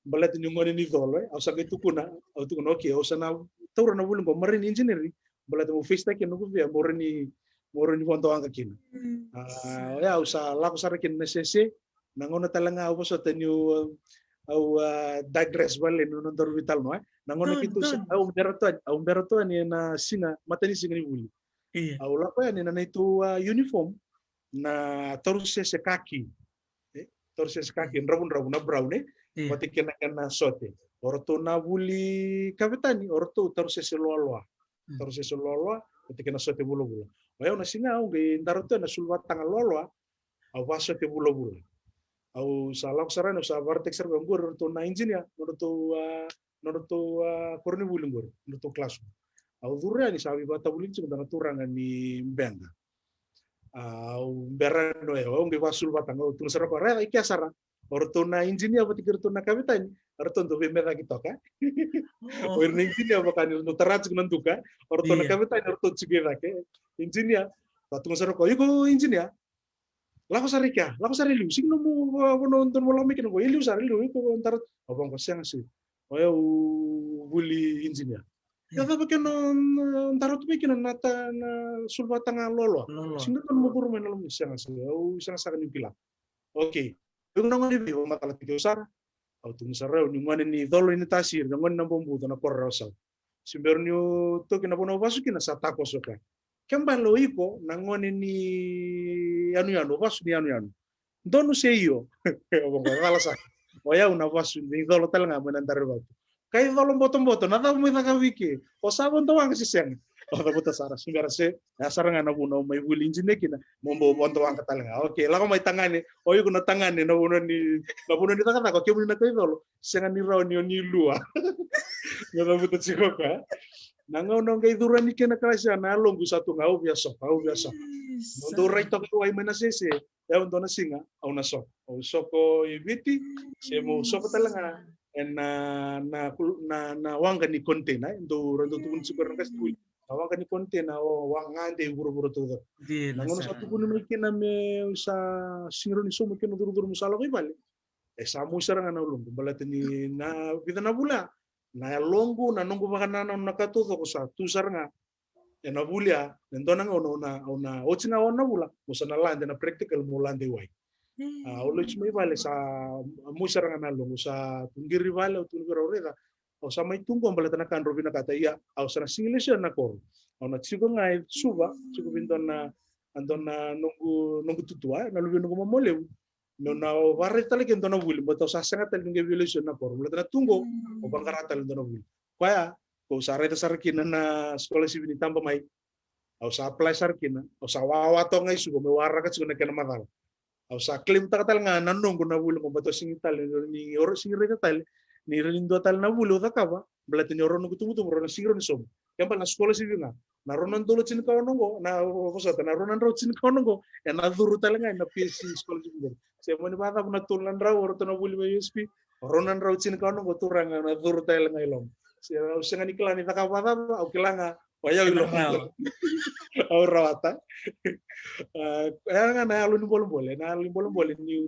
Baleta niu gone ni colo, e, au sa qai tukuna, au tukuna, okay, au sa na taura na vuli qo, marine engineering, baleta meu face-taki na noqu fear, meu rawa ni, meu rawa ni vodoaqa kina. Mm. A, o yau sa lako sara kina na sese, na gauna tale ga au vosota niu, au, a, digress vale ni nodaru veitalanoa, e. Na gauna keitou sa, au bera tu yani, au bera tu yani ena siga, matanisiga ni vuli. Io. Au lako yani na neitou, a, uniform, na taurisese kaki. E, taurisese kaki, dravudravu na brown, e? Io. Vata kei na kena sote. O ratou na vuli kavetani, o ratou taurisese loaloa. Mm. Taurisese loaloa, vata kei na sote vulavula. O yau na siga au qai dara tu ena suluvataga loaloa, au vasote vulavula. Au sa lako sara yani, au sa vakaraitaki sara vei au qori o ratou na engineer, o ratou, a, nodratou, a, koronivuli qori, nodratou classroom. Au curu yani sa veivakatavulici tiko dua na turaga ni Beqa. A, au bera yani o yau, au qai vakasuluvataga, au tukuna sara o koya, raica i kea sara. O ratou na engineer vata kei ratou na kavetani, o ratou dau veimecaki toka. O. O ira na engineer vaka ni ratou tara tiko na duka, o ratou na kavetani, o ratou tiko i cake. Engineer, au tukuna sara o koya, iko engineer, lako sara i kea, lako sara i liu, sega ni nomu, a, vanua dou na lako mai kina qo, i liu sara, i liu, iko dara. Au vaqo, sega se. O yau vuli engineer. Ia cava kena, mm, dara tu mai kina na ta-, na suluvataga loaloa. Loaloa. Sega ni dua nomu curu mai na loma, sega se. Au sega saka niu kila. Okay. Iko na gone vei, vakamacalataki au sara. Au tukuna sara o yau niu gone ni Colo i Natasiri, na gone na Bobuca, na koro Rawasau. Se bera niu toki na vanua au vasu kina sa takoso ka. Ke bale o iko na gone ni yanuyanu, vasu ni yanuyanu. Donu se io? Au vaqo, cala sara. O yau na vasu ni Colo tale ga mai Nadarivatu. Kai Colo botoboto, na cava mai caka vei ke? O sa vodoaqa se sega? Au cavuta sara, se bera se, ya sara ga na vuna au mai vuli engineer kina, mo bau vodoaqa tale ga. Okay, lako mai tagane, o iko na tagane, na vanua ni, na vanua ni cakacaka, o kemuni na kai Colo, sega ni rawa ni o ni lua. Meu cavuta tiko o koya. Na gauna au qai curu yani kina kalasi ya, na yaloqu sa tu ga, au via soko, au via soko. Yes. Mo dou rai toka i wai mai na sese, e, au dua na siga au na soko. Au soko i Viti, se meu soko tale ga ena, na, na, na waqa ni container, e, dou, ra dau tukuna tiko na qase tiko, na waqa ni container, o waqa gade i vuravura taucoko. Dina. Na gauna sa tukuni mai kina meu sa sega ni rawa ni sauma kina curucuru meu sa lako i vale, e sa mosi sara ga na yaloqu, baleta ni na vica na vula, na yaloqu, na noqu vakanananu, na ka taucoko sa tu sara ga ena vuli ya, e dua na gauna au na, au na, oti ga ono na vula, meu sa na lade na practical, meu lade i wai. Mm. A, au lesu mai vale sa mosi sara ga na yaloqu, sa tu qiri vale, au tukuna vei rau, raica, au sa mai tu qo baleta na ka drau vinakata, ia au sa na sega ni lesu yani na koro. Au na tiko ga e Suva, tiko vei dua na, a dua na noqu, noqu tutua, na luve noqu mama levu. Meu na vakaraita tale ke dua na vuli, baleta au sa sega tale ni qai via lesu na koro. Baleta na tu qo, au vaqara tale dua na vuli. Koya, kau sa raica sara kina na scholarship ni taba mai. Au sa apply sara kina, au sa wawa toka ga i Suva, meu waraka tiko na kena macala. Au sa claim taka tale ga na noqu na vuli qo, baleta au sigi tale ni, oro sigi raica tale ni rawa ni dua tale na vuli au cakava, baleta ni oro noqu tubutubu, oro na sigi oro ni sobu. Keba na scholarship ga, na oro na dolo tini ka ono qo, na vosota, na oro na drau tini ka ono qo, e na curu tale ga na P S C scholarship qo. Se mani vacava na tolu na drau, oro to na vuli mai U S P, oro na drau tini ka ono qo, turaga, na curu tale ga i loma. Se au sega ni kila ni cakava vacava, au kila ga, o yau i loma. Au rawata. A, ya ga na yalo ni bolebole, na yalo ni bolebole ni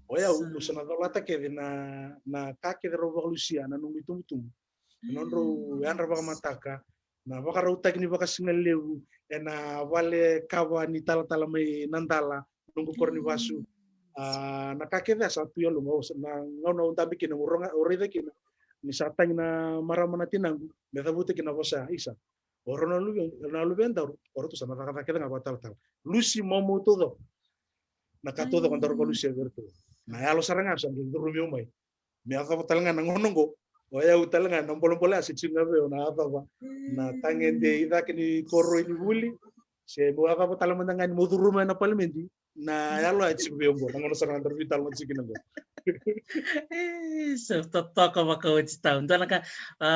o yau, au sa na colata kece na, na ka kece rau vakalusia, na noqu itubutubu. Na nodrau yadra vakamataka, na vakarautaki ni vakasigalevu, e na vale kava ni talatala mai Nadala, noqu koro ni vasu. A, na ka kece sa tu yalo, na gauna au dabe kina, au raica kina, ni sa tagi na marama na tinaqu, me cavuta kina vosa, isa. Oro na luve, na luve daru, oro tu sa na cakacaka kece ga vakatalatala. Lusi momo taucoko. Na ka taucoko daru vakalusia vei iratou. Na yalo sara ga sa qai curumi au mai. Me yacova tale ga na gauna qo. O yau tale ga na bolebole a se tiko ga vei au na yacova. Na tagede i cake ni koroi ni vuli. Se meu yacova tale mada ga ni meu curuma ena palimedi. Na yalo a tiko vei au qo, na gauna sara ga daru veitalanoa tiko kina qo. E, sa totoka vakaoti tau. Dua na ka, a,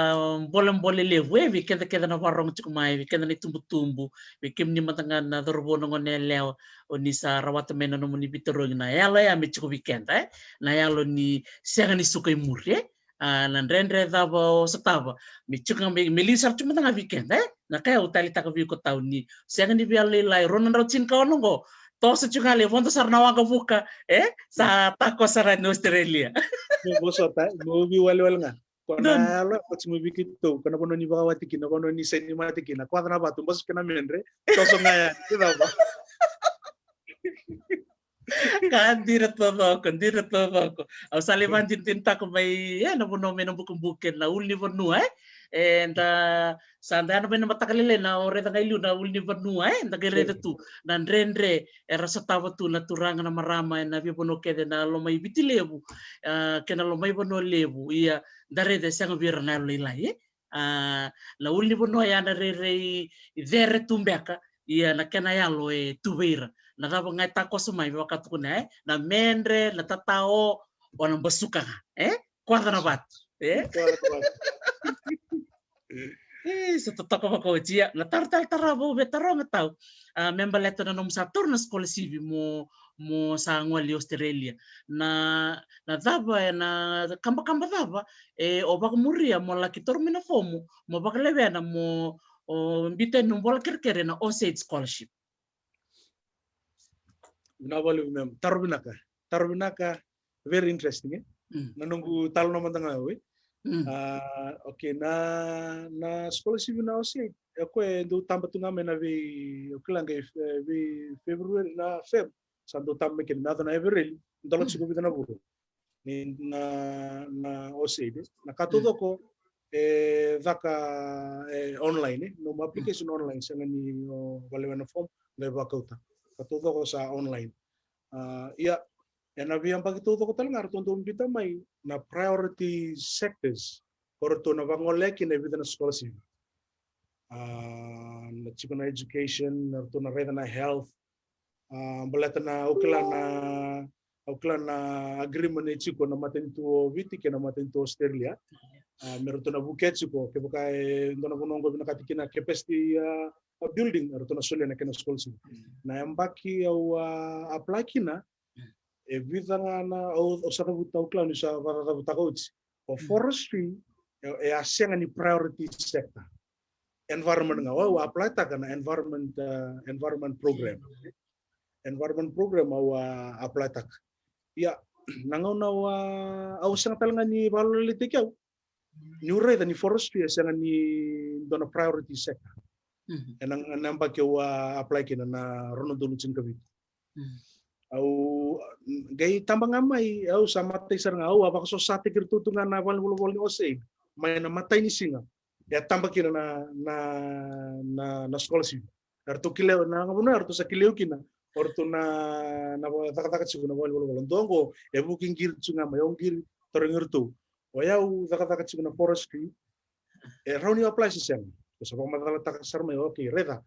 bolebole levu, e, vei keda kece na varogo tiko mai, vei keda na itubutubu, vei kemuni mada ga na cauravou na gone yalewa, o ni sa rawata mai na nomuni veitarogi na yalo ya me tiko vei keda, e? Na yalo ni sega ni suka i muri, e? A, na dredre cava o sotava. Me tiko ga me, me liu sara tu mada ga vei keda, e? Na ka ya au taleitaka vei iko tau ni sega ni via lailai, rua na drau tini ka ono qo. Toso tiko ga lai vodo sara na waqavuka, e? Sa tako sara ni Australia. Me vosota, me uvi walewale ga. Ko na yalo, ko tiko vei keitou, ko na vanua ni vakawati kina, vanua ni seni mate kina, ko na vatu, basu kina medre, toso ga ya, kina va. Ka dina taucoko, dina taucoko. Au sa lai vakadinadinataka mai, e, na vanua mai na bukabuka, na ulunivanua, e? E, da, sa da yana mai na mataka lailai na o raica ga i liu na ulunivanua, e? Da qai raica tu na dredre era sotava tu na turaga na marama ena veivanua kece na loma i Viti Levu, a, kei na loma i Vanua Levu. Ia, da raica e sega vei ira na yalo lailai, e? A, na ulunivanua ya na rairai cere tu beka, ia na kena yalo e tu vei ira. Na cava ga e takoso mai, vakatukuna, e? Na medre, na tatao, o na basuka ga, e? Koca na vatu, e? Koca na vatu. E, sa totoka vakaoti, ia, na taro tale tarava au via taroga tau. A, me baleta na nomu sa taura na scholarship mo, mo sa gole i Australia. Na, na cava, e, na kabakaba cava e o vakamuria mo laki taura mai na fomu, mo vakalewena mo, o, biuta yani nomu vola kerekere na Ausaid scholarship. Vinaka vakalevu ma'am. Taro vinaka. Taro vinaka, very interesting, e? Mm. Na noqu talanoa mada ga au, e? Mm. A, okay, na, na scholarship na Ausaid, e koya e dau taba tu ga mai na vei, o kila qai, e, vei February, na Feb, sa dau taba mai kina, me yaco na Evereli, dolo tiko vica na vula. Ni na, na Ausaid, e? Na ka taucoko, e, caka, e, online, e? Nomu application online, sega ni o valewena form, qai vakauta. Ka taucoko sa online. A, ia, ena veiyabaki taucoko tale ga ratou dau biuta mai na priority sectors ko ratou na vagolea kina e vica na scholarship. A, na tiko na education, na ratou na raica na health. A, baleta na, au kila na, au kila na agreement e tiko na matanitu o Viti kei na matanitu o Australia. A, me ratou na vukea tiko, kevaka e dua na vanua qo vinakati kina capacity, a, a building, e ratou na solia na kena scholarship. Na yabaki au a apply kina, e vica ga na, au, au sa cavuta, au kila ni sa vakacavutaka oti. O forestry, e, e a sega ni priority sector. Environment ga, au a apply taka na environment, a, environment program. Environment program au a apply taka. Ia, na gauna au a, au sega tale ga ni vakalolailaitaki au. Niu raica ni forestry e sega ni dua na priority sector. Mhm. Ena, ena yabaki au a apply kina na rua na udolu tinikavitu. Mm. Au, qai taba ga mai, au sa matai sara ga, au a vakasosataki iratou tu ga na valenivolavola ni Ausaid mai na matai ni siga. e a taba kina na, na, na, na scholarship. Eratou kilai, na gauna eratou sa kilai au kina o ratou na, na vakacakacaka tiko na valenivolavola. Dua qo e vuki qiri tiko ga mai, au qiri tarogi iratou. O yau cakacaka tiko na forestry, e rawa ni apply se sega? Ko sa vakamacalataka sara mai, okay, raica.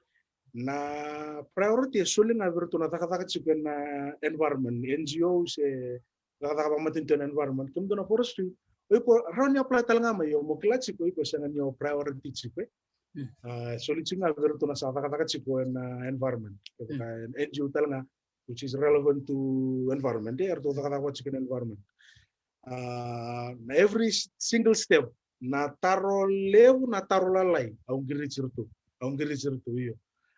Na priority e soli ga vei iratou na cakacaka tiko ena environment, N G O se cakacaka vakamatanitu ena environment. Kemudou na forestry, o iko rawa ni apply tale ga mai, io mo kila tiko o iko sega ni o priority tiko e. A, soli tiko ga vei iratou na sa cakacaka tiko ena environment. Kevaka N G O tale ga, which is relevant to environment, e, eratou cakacaka tiko ena environment. A, na every single step, na taro levu, na taro lalai, au qiriti iratou. Au qiriti iratou, io.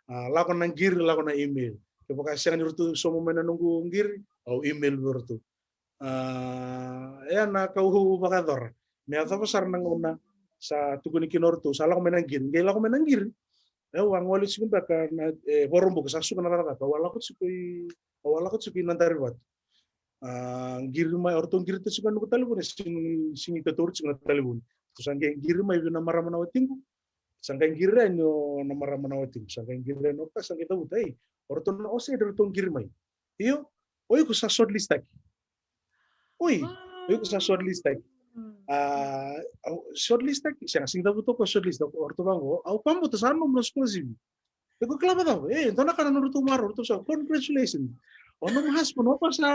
A, lako na qiri, lako na email. Kevaka sega ni ratou sauma mai na noqu qiri, au email vei iratou. A, e na ka au vakayacora. Me yacova sara na gauna sa tukuni kina o ratou, sa lako mai na qiri. Qai lako mai na qiri. E, au a gole tiko beka na, e, Vakaraubuka, sa suka na cakacaka. Au a lako tiko i, au a lako tiko i Nadarivatu. A, qiri mai, o ratou qirita tiko na noqu talevoni, sigi, sigi tauri tiko na talevoni. Ratou sa qai qiri mai vei na marama na watiqu. Sa qai qiri yani o na marama na watiqu. Sa qai qiri yani o ka, sa qai cavuta, ei, o ratou na OSAID eratou qiri mai. Io, o iko sa shortlist taki. Oi, o iko sa shortlist taki. A, au shortlist taki, sega, sigi cavuta o koya shortlist taki, o ratou vaqo, au vakabauta sa nomu na scholarship. Iko kila vakacava? E, dua na ka na nodratou marau, ratou sa, congratulations. O nomu husband, o koya sa,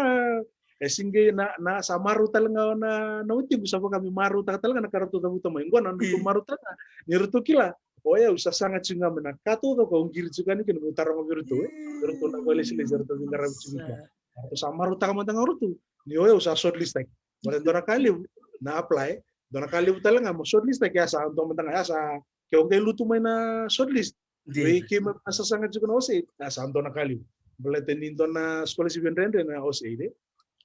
e, sigi na, na, sa marau tale ga na, na watiqu, sa vaka me marautaka tale ga na ka ratou cavuta mai. Qo na nodratou marau tale ga, ni ratou kila. O yau sa saga tiko ga mai na ka taucoko au qiri tiko yani kina meu taroga vei iratou, e. Vei iratou na vakailesilesi eratou veiqaravi tiko kina. Eratou sa marautaka mada ga o ratou ni o yau sa shortlist taki. Baleta dua na ka levu na apply, dua na ka levu tale ga mo shortlist taki, ya sa dua mada ga, ya sa, ke o qai lutu mai na shortlist. Vei keimami na sasaga tiko na OSAID, ya sa dua na ka levu. Baleta ni dua na scholarship e dredre na OSAID, e.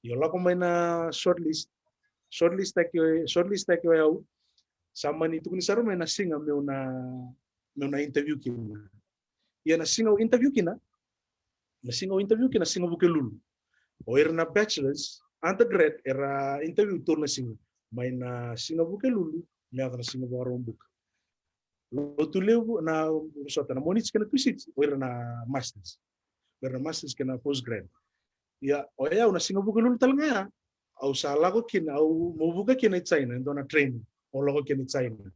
Io, lako mai na shortlist. Shortlist taki, shortlist taki o yau. Sa mani tukuni sara mai na siga meu na, meu na interview kina. Ia na siga au interview kina, na siga au interview kina, siga Vukelulu. O ira na bachelors, undergrad, era interview tolu na siga. Mai na siga Vukelulu me yaco na siga Vakaraubuka. Lotulevu, na, sota, na Moniti kei na Tusiti, o ira na masters. O ira na masters kei na postgrad. Ia o yau na siga Vukelulu tale ga ya, au sa lako kina, au, meu vuka kina i China, e dua na training, au lako kina i China.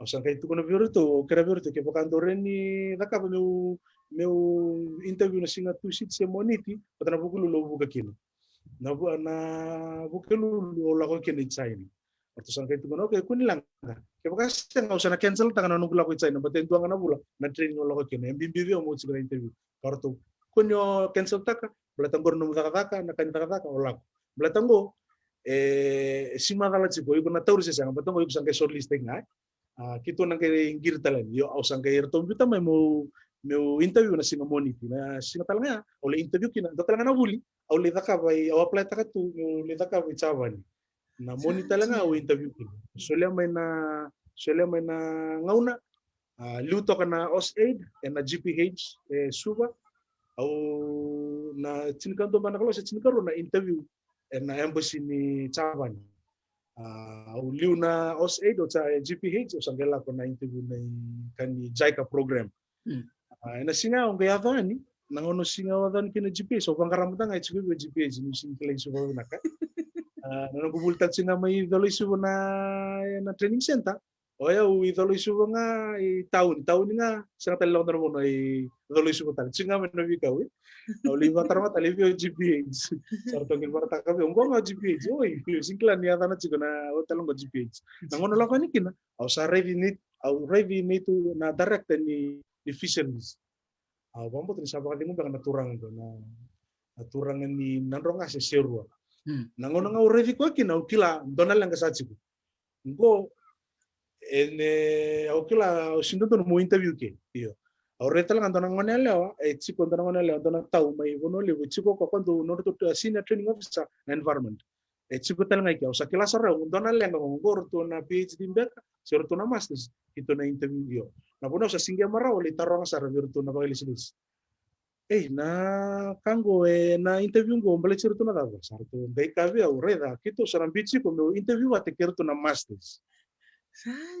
Au sa qai tukuna vei iratou, au kerea vei iratou, kevaka dou rawa ni cakava meu, meu interview na siga Tusiti se Moniti, vata na Vukelulu au vuka kina. Na vu-, na Vukelulu au lako kina i China. Ratou sa qai tukuna, okay, kua ni leqa. Kevaka sega, au sa na cancel taka na noqu lako i China, baleta e dua ga na vula na training au lako kina. E bibi vei au meu tiko na interview. Ka ratou, kua ni o cancel taka, baleta qori nomu cakacaka, na ka ni cakacaka, o lako. Baleta qo, e, e sega ni macala tiko o iko na tauri se sega, baleta qo o iko sa qai shortlist taki ga, e. A, keitou na qai qiri tale yani. Io, au sa qai, ratou biuta mai meu, meu interview na siga Moniti. Na siga tale ga ya au lai interview kina, dua tale ga na vuli au lai cakava i, au apply taka tu meu lai cakava i Japani. Na Moniti tale ga au interview kina. Solia mai na, solia mai na gauna, a, liu toka na OSAID ena GPH e Suva. Au na tinikadua beka na kaloko se tinikarua na interview ena embassy ni Japani. A, au liu na OSAID, au sa, e, GPH, au sa qai lako na interview na i ka ni JICA program. A, ena siga au qai yaco yani, na gauna siga au yaco yani kina GPH, au vaqara mada ga e tiko vei au GPH, niu sega ni kilai Suva vinaka. A, na noqu vuli tale tiko ga mai Colo-i-Suva na, na training center. O yau i Colo-i-Suva ga, i tauni, tauni ga, sega tale lako dua na vanua i Colo-i-Suva tale, tiko ga mai na veikau, e. Au lai vakataroga tale vei au GPH. Sa ratou qai vakaraitaka vei au, qo ga o GPH, oi, au sega ni kila ni yacana tiko na, o tale qo GPH. Na gauna lako yani kina, au sa raici ni, au raici neitou na director ni, ni fisheries. Au vakabauta ni sa vakacegu beka na turaga qo, na, na turaga ni Nadroga se Serua. Na gauna ga au raici koya kina, au kila dua na leqa sa tiko. Qo, ene, au kila, au sega ni dodonu meu interview ke. Io. Au raica tale ga dua na gone yalewa, e tiko dua na gone yalewa, dua na tau mai Vanua Levu, e tiko o koya, koya dau nodratou, a, senior training officer na environment. E tiko tale ga i ke, au sa kila sara, au dua na leqa qo, qo ratou na PhD beka se ratou na masters, keitou na interview, io. Na vanua au sa sega ni marau, au lai taroga sara vei iratou na vakailesilesi. Ei, na ka qo, e, na interview qo baleti iratou na cava? Sa ratou qai kaya vei au, raica, keitou sa na biuti iko meu interview vata kei iratou na masters.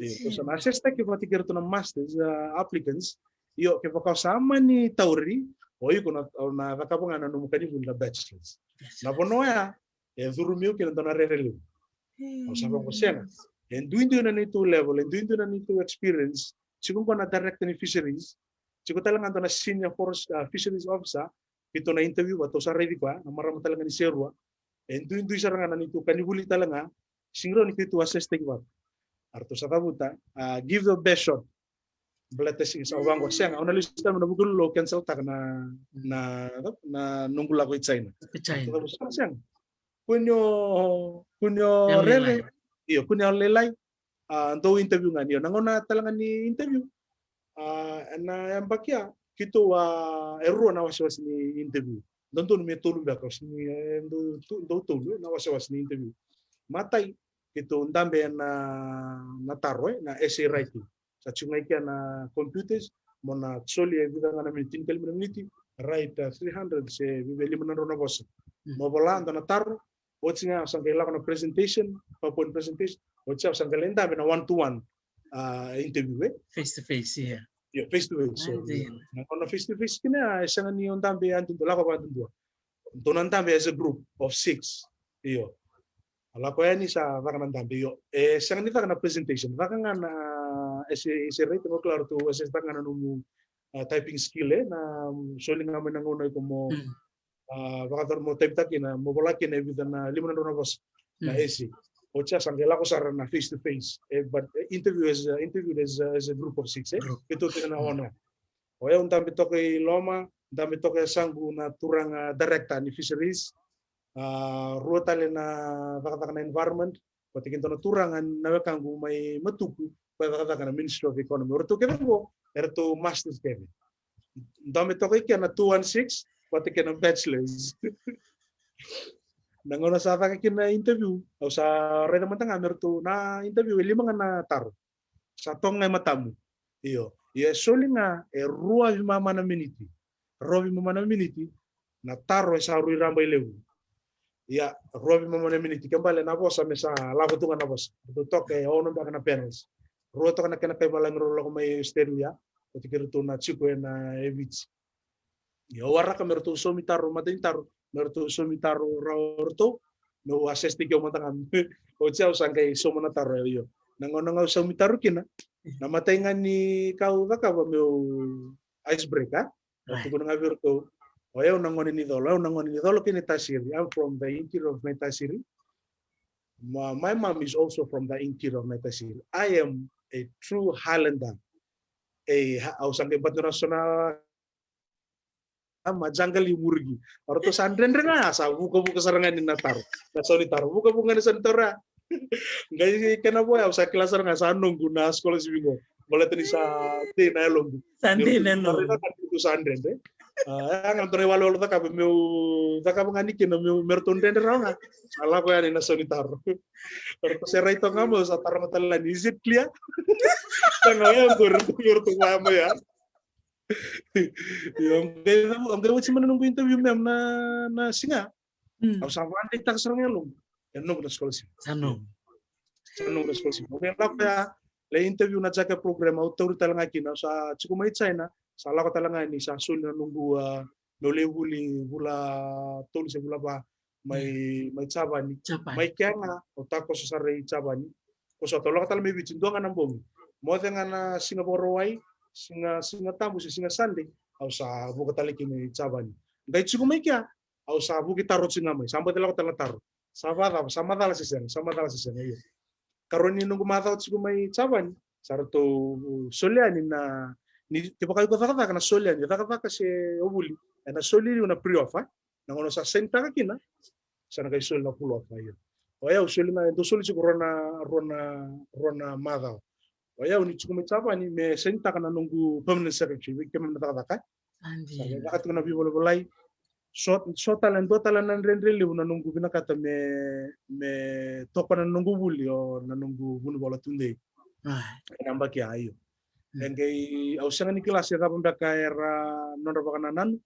Io, ko sa na assess taki vata kei ratou na masters, uh, applicants. Io, kevaka o sa mani tauri, o iko na, o na cakava ga na nomu kanivuli na bachelors. Na vanua ya, e curumi au kina dua na rere levu. Au sa vaqo sega. E duidui na neitou level, e duidui na neitou experience. Tiko qo na director ni fisheries. Tiko tale ga dua na senior forest, uh, fisheries officer. Keitou na interview vata, au sa raici koya, na marama tale ga ni serua. E duidui sara ga na neitou kanivuli tale ga. Sega ni rawa ni keitou assess taki vata. Eratou sa cavuta, uh, give the best shot. Baleta sega, sa vaqo sega, au na lesu tale mai na Vukelulu, au cancel taka na, na, na noqu lako i China. I China. Au cavuta sega. Kua ni o, kua ni o rere. Io, kua ni o lailai. A, dou interview ga ni, io, na gauna tale ga ni interview. A, ena yabaki ya, keitou a, e rua na wasewase ni interview. Dodonu me tolu beka, se ni, e, dou, tu-, dou tolu, na wasewase ni interview. Matai, keitou dabe ena, na taro, e, na essay writing. Sa tiko ga i kea na computers, mo na soli e vica ga na miniti, tinikalima na miniti, write, uh, three hundred se vica, lima na drau na vosa. Mo vola dua na taro, oti ga au sa qai lako na presentation, PowerPoint presentation, oti au sa qai lai dabe na one to one, uh, interview, e? Face to face, yeah. Io, face to face. So, na gauna face to face kina, e sega ni o dabe yadudua, lako vakayadudua. Dou na dabe as a group of six. Io. A lako yani sa caka na dabe, io. E sega ni caka na presentation. Caka ga na essay, essay writing, o kila ratou assess taka ga na nomu, uh, typing skill, e, na, um, soli ga mai na gauna iko mo, uh, vakacava mo type taka kina, mo vola kina e vica na lima na drau na vosa. Na essay. Oti ya sa qai lako sara na face to face. E, but, e, interview as, uh, interviewed as, uh, as a group of six, e? Keitou tiko na ono. O yau dabe toka i loma, dabe toka e yasaqu na turaga director ni fisheries. A, rua tale na cakacaka na environment, vata kei dua na turaga na wekaqu mai Matuku, ko e cakacaka na Ministry of Economy. O ratou kece qo, eratou masters kece. Dabe toka i kea na two one six, vata kei na bachelors. Na gauna sa caka kina interview, au sa raica mada ga me ratou na interview e lima ga na taro. Sa toka ga e matamu. Io. Ia e soli ga e rua vimama na miniti. Rua vimama na miniti, na taro e sa rui raba i levu. Ia, rua vimama na miniti, ke bale na vosa me sa lako tu ga na vosa. Ratou toka e ono beka na panels. Rua toka na kena kai valagi rau lako mai Australia, oti kei ratou na tiko ena e Viti. Ia, au waraka me ratou saumi taro, matai ni taro, me ratou saumi taro rawa o ratou, meu assess tiko mada ga, oti au sa qai sauma na taro, io. Na gauna ga au saumi taro kina, na matai ga ni ka au cakava meu icebreaker, au tukuna ga vei ratou, o yau na gone ni Colo, au na gone ni Colo kei Naitasiri, I'm from the interior of Naitasiri. My, my mom is also from the interior of Naitasiri. I am a true Highlander. E, ha-, au sa qai bati na so na a ma jagali muriki. O ratou sa dredre ga, sa vukavuka sara ga ni na taro. Na sau ni taro. Vukavuka ga ni sau ni taro. Qai kena vo ya, au sa kila sara ga sa noqu na scholarship qo. Baleta ni sa dei na yaloqu. Sa dei na yaloqu. Sa dredre. A, ya ga dua na iwalewale au cakava, meu cakava ga ni kina, meu, me ratou dredre rawa ga. Sa lako yani na sau ni taro. O ratou se rai toka ga, meu sa taroga tale yani, is it clear? Sa ga ya, o ratou, o ratou vaya mai ya. Io, au qai, au qai oti mai na noqu interview mem na, na siga. Au sa vakadeitaka sara ga e yaloqu. E noqu na scholarship. Sa noqu. Sa noqu na scholarship. Au qai lako ya, lai interview na JICA program, au tauri tale ga kina, au sa tiko mai China, sa lako tale ga ni sa soli na noqu, a, meu lai vuli vula tolu se vula va, mai, mai Japani. Mai kea ga, au takoso sara i Japani. Ko sa tau lako tale mai Viti, dua ga na bogi. Moce ga na siga Vakarauwai, siga, Siga Tabu se siga Sunday, au sa vuka tale kina i Japani. Qai tiko mai kea, au sa vuki taro tiko ga mai. Sa bau lako tale na taro. Sa vakacava, sa macala se sega, sa macala se sega, io. Karua ni noqu macawa tiko mai Japani, sa ratou soli yani na, ni, kevaka iko cakacaka na soli yani, cakacaka se o vuli, ena soli iko na pre-offer, na gauna sa sainitaka kina, sa na qai soli na full offer, io. O yau soli ga, e dau soli tiko rua na, rua na, rua na macawa. O yau ni tiko mai Japani, me sainitaka na noqu permanent secretary, vei keimami na cakacaka. Sa qai caka tiko na veivolavolai. So, so tale, dua tale na dredre levu na noqu vinakata me, me tokona na noqu vuli o na noqu vunivola tudei. Ena yabaki ya, io. E qai, au sega ni kila se cava beka era nodra vakanananu.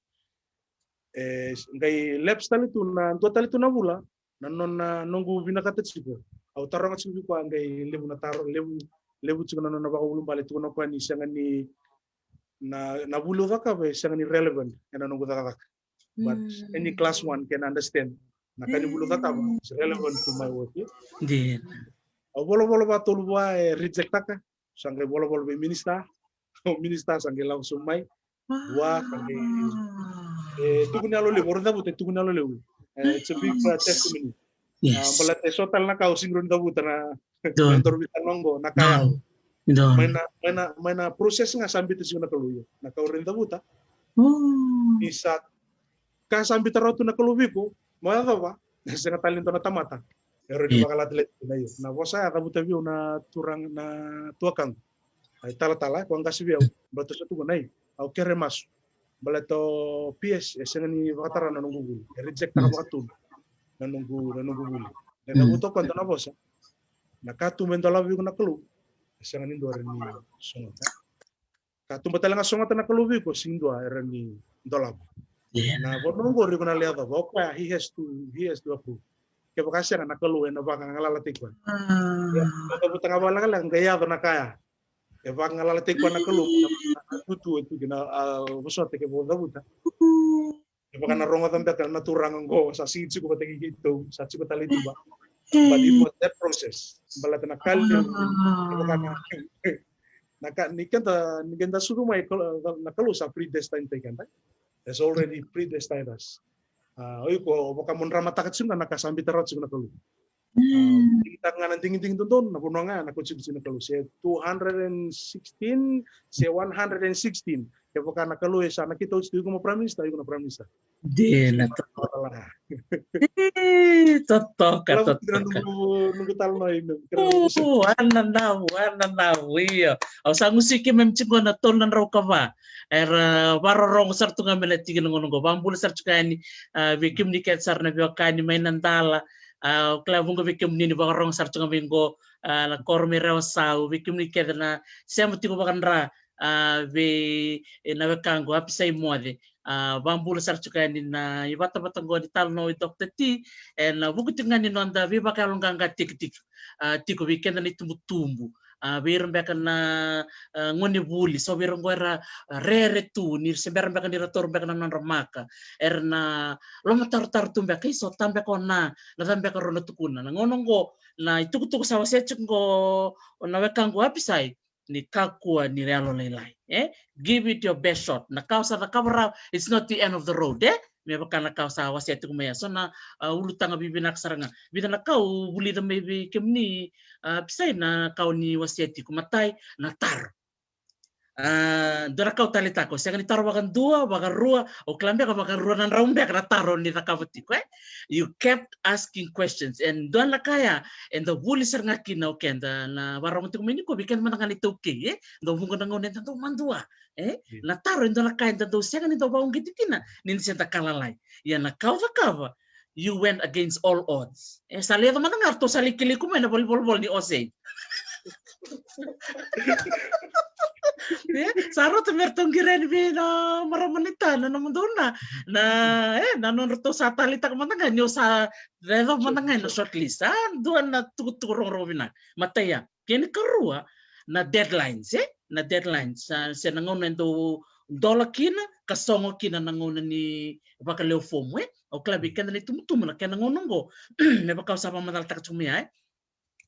E qai lapse tale tu na, dua tale tu na vula, na nona, noqu vinakata tiko. Au taroga tiko vei koya qai levu na taro, levu, levu tiko na nona vakaulubale, tukuna o koya ni sega ni na, na vuli au cakava e sega ni relevant ena noqu cakacaka. But any class one can understand na ka ni vuli au cakava is relevant to my work, e? Dina. Au volavola vakatolu vua e rejecttaka, sa qai volavola vei minister. O minister sa qai lako sobu mai. Vua sa qai, e, tukuni yalo levu, o rau cavuta e tukuni yalo levu. E, it's a big, uh, testimony. Yes. Baleta e so tale na ka au sega ni rawa ni cavuta na, na daru veitalanoa qo, na ka ya. Mai na, mai na, mai na process ga sa biuta tiko na Kalou, io. Na ka au rawa ni cavuta. Ni sa ka sa biuta rawa tu na Kalou vei iko mo yacova, e sega tale ni dua na tamata e rawa ni vakalatilati kina, io. Na vosa ya cavuta vei au na turaga, na tuakaqu. Ai talatala, e koya qase vei au. Baleta sa tukuna, au kere masu. Baleta o P S e sega ni vakatara na noqu vuli. E rejecttaka vakatolu na noqu, na noqu vuli. E cavuta o koya dua na vosa. Na katuba e dolava vei iko na Kalou, e sega ni dua e rawa ni sogota. Katuba tale ga sogota na Kalou vei iko, sega ni dua e rawa ni dolava. Na vanua qori iko na lai yacova, o koya, he has to, he has to approve. Kevaka sega, na Kalou ena vakagalalataki koya. Ia, o cavuta ga vakalekaleka qai yaco na ka ya. E vakagalalataki koya na Kalou, na, na, na tutu e tu kina, a, vosota ke vakacavuta. E vaka na rogoca beka na turaga qo, sa sigi tiko vata kei keitou, sa tiko tale i tuba. But it was that process. Baleta na ka levu, e vaka na, na ka, ni keda, ni keda sucu mai, Kal-, na Kalou sa predestine taki keda. Has already predestined us. A, o iko, o vaka mo dramataka tiko ga na ka sa biuta rawa tiko na Kalou. A, digitaka ga na digidigi dodonu, na vanua ga na kau tiko tiko na Kalou. Se two hundred and sixteen, se one hundred and sixteen. Kevaka na Kalou e sa nakita oti tu, iko mo prime minister, iko na prime minister. Dina, totoka. E, totoka, totoka. Noqu talanoa, io. Wananavu, wananavu, io. Au sa gusu i keimami tiko na tolu na drau ka va. Era vakarorogo sara tu ga mai na tiki na gauna qo. Vakabula sara tiko yani, a, vei kemuni kece sara na veiwekani mai Nadala. A, au kila vuqa vei kemuni ni vakarorogo sara tiko ga mai qo, a, na koro mai Rewasau, vei kemuni kece na sema tiko vakadra, a, vei, e, na wekaqu Apisai Moce. A, vakabula sara tiko yani na ivatavata qo ni talanoa i Doctor T, ena vuku tiko ga ni noda veivakayaloqaqa tikitiki. A, tiko vei keda na itubutubu. A, vei ira beka na, a, gonevuli, so vei ira qo era, a, rere tu, ni se bera beka ni ra taura beka na nodra maka. Era na lomatarotaro tu beka, i so ta beka o na, na cava beka rau na tukuna. Na gauna qo, na itukutuku sa wasea tiko qo na wekaqu Apisai, ni kakua ni yalolailai, e? Give it your best shot. Na ka o sa cakava rawa, it's not the end of the road, e? Me vaka na ka o sa wasea tiko mai ya. So na, a, ulutaga vivinaka sara ga. Vica na ka au vulica mai vei kemuni, a, Apisai, na ka o ni wasea tiko. Matai, na taro. A, dua na ka au taleitaka, o sega ni taro vakadua, vakarua, au kila beka vakarua na drau beka na taro ni cakava tiko, e? You kept asking questions. And dua na ka ya, eda vuli sara ga kina o keda na vakarorogo tiko mai nikua, vei keda mada ga na iTaukei, e? Dau vuqa na gauna eda dau madua, e? Na taro e dua na ka eda dau sega ni dau vakauqeti kina, ni da se da ka lalai. Ia na ka au cakava, you went against all odds. E, sa lai yaco mada ga ratou sa lai kilai iko mai na valenivolavola ni Osei. E, sa rauta me ratou qiri yani vei na marama ni ta na nomudou na, na, e, na nodratou sa taleitaka mada ga ni o sa yacova mada ga ena shortlist. A, dua na tukutuku rogorogo vinaka. Matai ya. Kena ikarua, na deadlines, e? Na deadlines, a, se na gauna e dau dola kina ka sogo kina na gauna ni vakalewe fomu, e? Au kila vei keda na itubutubu na kena gauna oqo, me vaka au sa vakamacalataka tiko mai ya, e?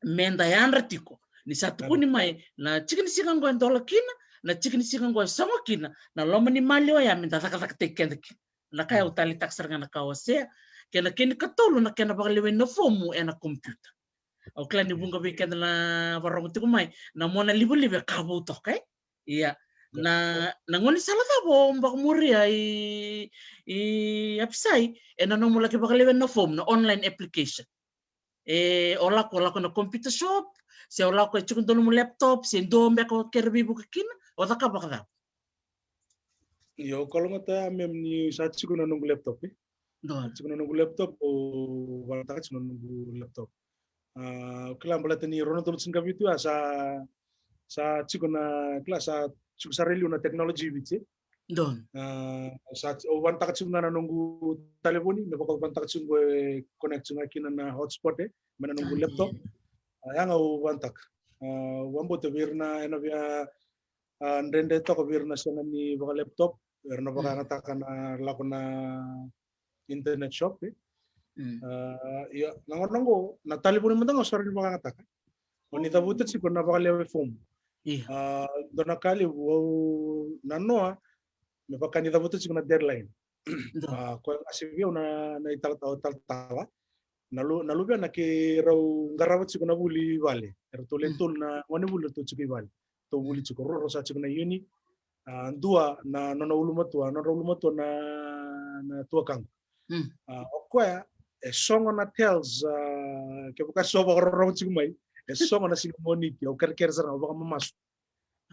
Meda yadra tiko ni sa tukuni mai na tiki ni siga oqo e dola kina, na tiki ni siga oqo e sogo kina, na loma ni maliwa ya meda cakacakataki keda kina. Na ka ya au taleitaka sara ga na ka au wasea. Kei na kena ikatolu, na kena vakalewai na fomu ena computer. Au kila ni vuqa vei keda na vakarorogo tiko mai, na mona livaliva e ka vou toka, e? Ia. Na, na gaunisala cava o vakamuria i, i Apisai ena nomu laki vakalewena na fomu, na online application? E, o lako, o lako na computer shop, se o lako e tiko dua nomu laptop, se dua beka o kere veivuke kina, o cakava vakacava? Io, au kalougata ya mem ni sa tiko na noqu laptop, e? Dua. Tiko na noqu laptop, au vanataka tiko na noqu laptop. A, au kila baleta ni rua na udolu tinikavitu ya sa, sa tiko na, kila sa tiko sara e liu na technology i Viti, e? Dua. A, sa, au vanataka tiko ga na noqu talevoni, me vaka au vanataka tiko qo e connect tiko ga kina na hotspot, e, mai na noqu laptop. Yaga au vakataka. A, au vakabauta vei ira na, ena via, a, dredre toka vei ira na sega ni vaka laptop, era na vakayagataka na lako na internet shop, e. Mm. A, ia, na gauna qo, na talevoni mada ga au sa rawa ni vakayagataka. O ni cavuta tiko na vakalewe fomu. Ia. A, dua na ka levu au nanoa, me vaka ni cavuta tiko na deadline. Dua. A, koya ga se vei au na, na italatala, talatala. Na lu-, na luvena keirau qarava tiko na vuli i vale. Eratou le tolu na gone vuli eratou tiko i vale. Ratou vuli tiko, rua rau sa tiko na uni. A, dua na nona ulumatua, nodra ulumatua na, na tuakaqu. Mm. A, o koya, e sogo na TELS, a, kevaka so vakarorogo tiko mai, e sogo na siga Moniti, au kerekere sara ga, au vakamamasu.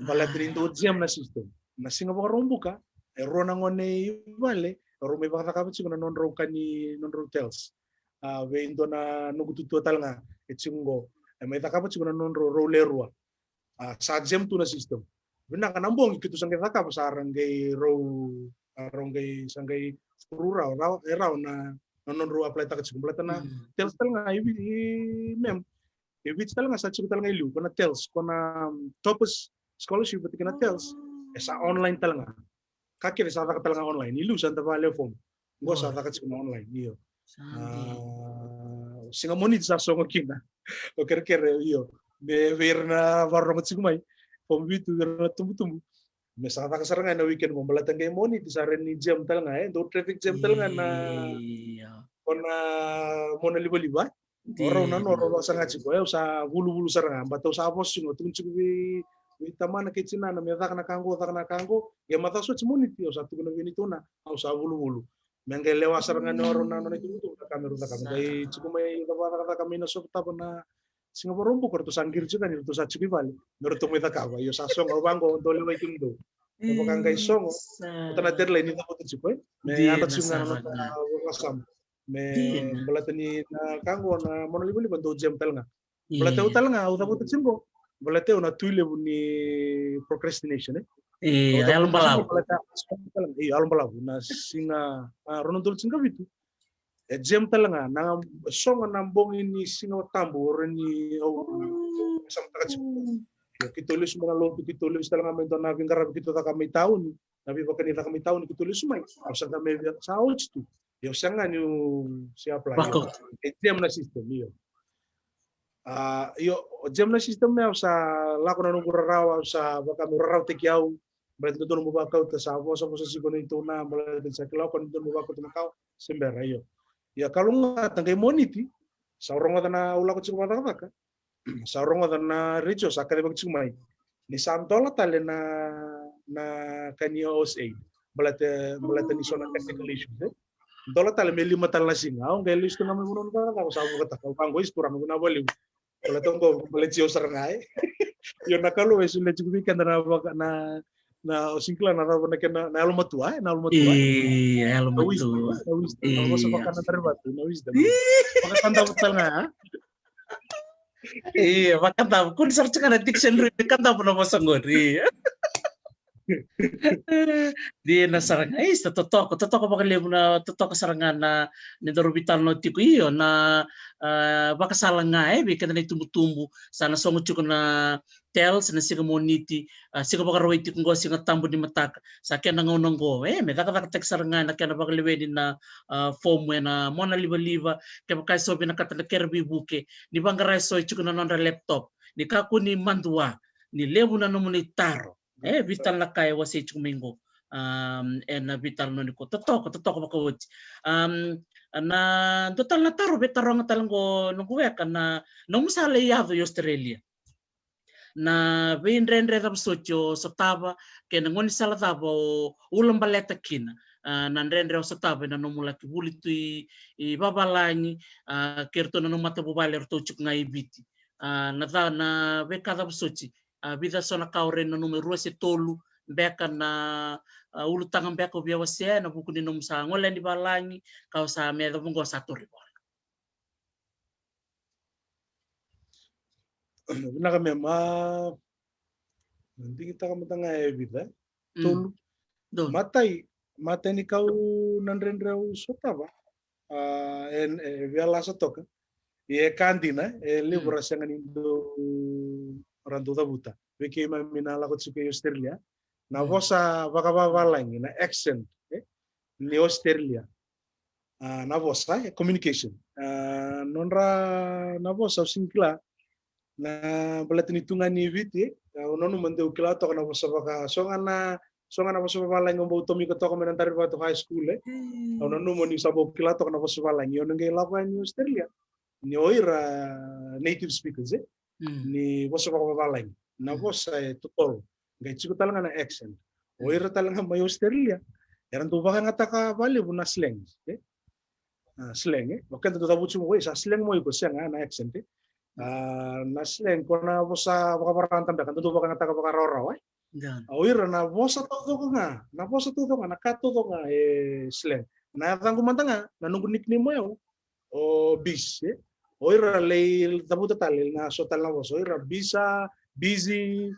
Baleta ni dau jam na system. Na siga Vakaraubuka, e rua na gone i vale, e rau mai vakacakava tiko na nodrau ka ni nodrau TELS. A, vei dua na noqu tutua tale ga, e tiko qo, e mai cakava tiko na nodrau rau le rua. A, sa jam tu na system. Vinaka na bogi keitou sa qai cakava sa ra qai rau, a, rau qai, sa qai furu rawa, rawa, e rawa na, na nodrau apply taka tiko. Baleta na TELS tale ga, i, i, mem, e Viti tale ga sa tiko tale ga i liu, ko na TELS, ko na, um, Toppers Scholarship, vata kei na TELS, e sa online tale ga. Ka kece sa caka tale ga online, i liu sa da vale fomu. Qo sa caka tiko na online, io. A, siga Moniti sa sogo kina. Au kerekere, io. Me vei ira na vakarorogo tiko mai, fomu vitu, vei ira na tubutubu. Me sa caka sara ga ena weekend qo, baleta qai Moniti sa reni jam tale ga, e, dau traffic jam tale ga na, ko na monalivaliva. O rau na nodra rau sa ga tiko, e, au sa vuluvulu sara ga, baleta au sa vosa tiko, tukuni tiko vei, vei tamana kei tinana, me caka na ka qo, caka na ka qo, qai macawa soti Moniti, au sa tukuna vei neitou na, au sa vuluvulu. Me qai lewa sara ga ni o rau na nona itubutubu na ka me rau caka, me qai tiko mai cakacaka mai na sotava na siga Vakaraubuka, ratou sa qiri tiko ni ratou sa tiko i vale, me ratou mai cakava, io sa sogo, au vaqo, dou lewa i kemudou. Me vaka qai sogo, ota na deadline ni cavuta tiko, e. Me yadra tiko ga na nona vakasama. Me baleta ni na ka qo na monalivaliva dau jam tale ga. Baleta au tale ga, au cavuta tiko qo. Baleta au na tui levu ni procrastination, e. Io, yalo balavu. Baleta, io, yalo balavu. Na siga, a, rua na udolu tinikavitu. E jam tale ga, na sogo na bogi ni Siga Tabu, o reni, au, sa mataka tiko. Io, keitou lesu mai na lotu, keitou lesu tale ga mai dua na veiqaravi keitou caka mai tauni. Na veivakanicaka mai tauni keitou lesu mai. Au sa da mai via, sa oti tu. Io, sega niu se apply. Io. E jam na system, io. A, io, o jam na system me au sa lako na noqu rarawa, au sa vaka meu rarawataki au. Baleta dodonu mo vakauta sa vosavosa tiko neitou na, baleta sa kila o koya ni dodonu mo vakauta makawa, se bera, io. Ia kalougata qai Moniti, sa rogoca na au lako tiko vakacakacaka. Sa rogoca na retio sa kacivaki tiko mai ni sa dola tale na, na ka ni OSA. Baleta, baleta ni so na technical issues, e. Dola tale me lima tale na siga. Au qai lesu tu ga mai vanua ni vakacakacaka, sa vakataka. Au vaqo, isi turaga, vinaka vakalevu. Baleta qo, baleti au sara ga, e. Io, na Kalou e solia tiko vei keda na vaka, na, na, o sega ni kila na cava na kena, na yalomatua, e, na yalomatua, e. Io, yalomatua. Na wisdom, na wisdom. Na vosa vaka na Darevato, na wisdom. Vakadavu tale ga, e. Io, vakadavu. Kua ni sara tiko ga na dictionary ni kadavu na vosa qori. Dina sara ga, isa, totoka, totoka vakalevu na, totoka sara ga na, ni daru veitalanoa tiko, io, na, a, vakasala ga, e, vei keda na itubutubu, sa na sogo tiko na TELS, na siga Moniti, a, siga Vakarauwai tiko qo, Siga Tabu ni mataka, sa kena gauna qo, e, me cakacakataki sara ga na kena vakaleweni na, a, fomu ena monalivaliva, kevaka e so vinakata na kere veivuke, ni vaqara e so e tiko na nodra laptop, ni kakua ni madua, ni levu na nomuni taro. E, vica tale na ka e wasei tiko mai qo. Am, ena veitalanoa nikua. Totoka, totoka vakaoti. Am, na dua tale na taro, veitaroga tale qo noqu weka, na nomu sa lai yaco i Australia. Na veidredre cava soti o sotava, kei na gaunisala cava o ulabaleta kina. A, na dredre o sotava ena nomu laki vuli tu i, i vavalagi, a, kei iratou na nomu matavuvale eratou tiko ga i Viti. A, na ca, na veika cava soti, a, vica so na ka o rei nanuma, e rua se tolu beka na, a, ulutaga beka o via wasea ena vuku ni nomu sa gole yani valagi, ka o sa me yacova qo sa tauri vola. Vinaka mema, digitaka mada ga e vica, e? Mm. Tolu. Tolu. Matai, matai ni kau na dredre au sotava, a, e, e via lasa toka. Ia e ka dina, e levu ra sega ni dau, ra dau cavuta. Vei keimami na lako tiko i Australia, na vosa vakavavalagi, na accent, e, ni Australia. A, na vosa, e, communication. A, nodra na vosa au sega ni kila. Na baleta ni tu ga ni Viti, e, au nanuma deu kila toka na vosa vaka, so ga na, so ga na vosa vavalagi au bau tomika toka mai na Darivatu High School, e. Au nanuma ni sa bau kila toka na vosa vavalagi, au na qai lako yani i Australia. Ni o ira native speakers, e. Ni vosa vakavavalagi. Na vosa e totolo. Qai tiko tale ga na accent. O ira tale ga mai Australia, era dau vakayagataka valevu na slang, e. A, slang, e. O keda dau cavuti mo, e, sa slang mo iko, sega, na accent, e. A, na slang, ko na vosa vakavarata beka, dau vakayagataka vakarawarawa, e. A, o ira na vosa taucoko ga, na vosa taucoko ga, na ka taucoko ga, e, slang. Na yacaqu mada ga, na noqu nickname o yau, o Bis, e. O ira lai cavuta tale na so tale na vosa, o ira Bisa, Bisi,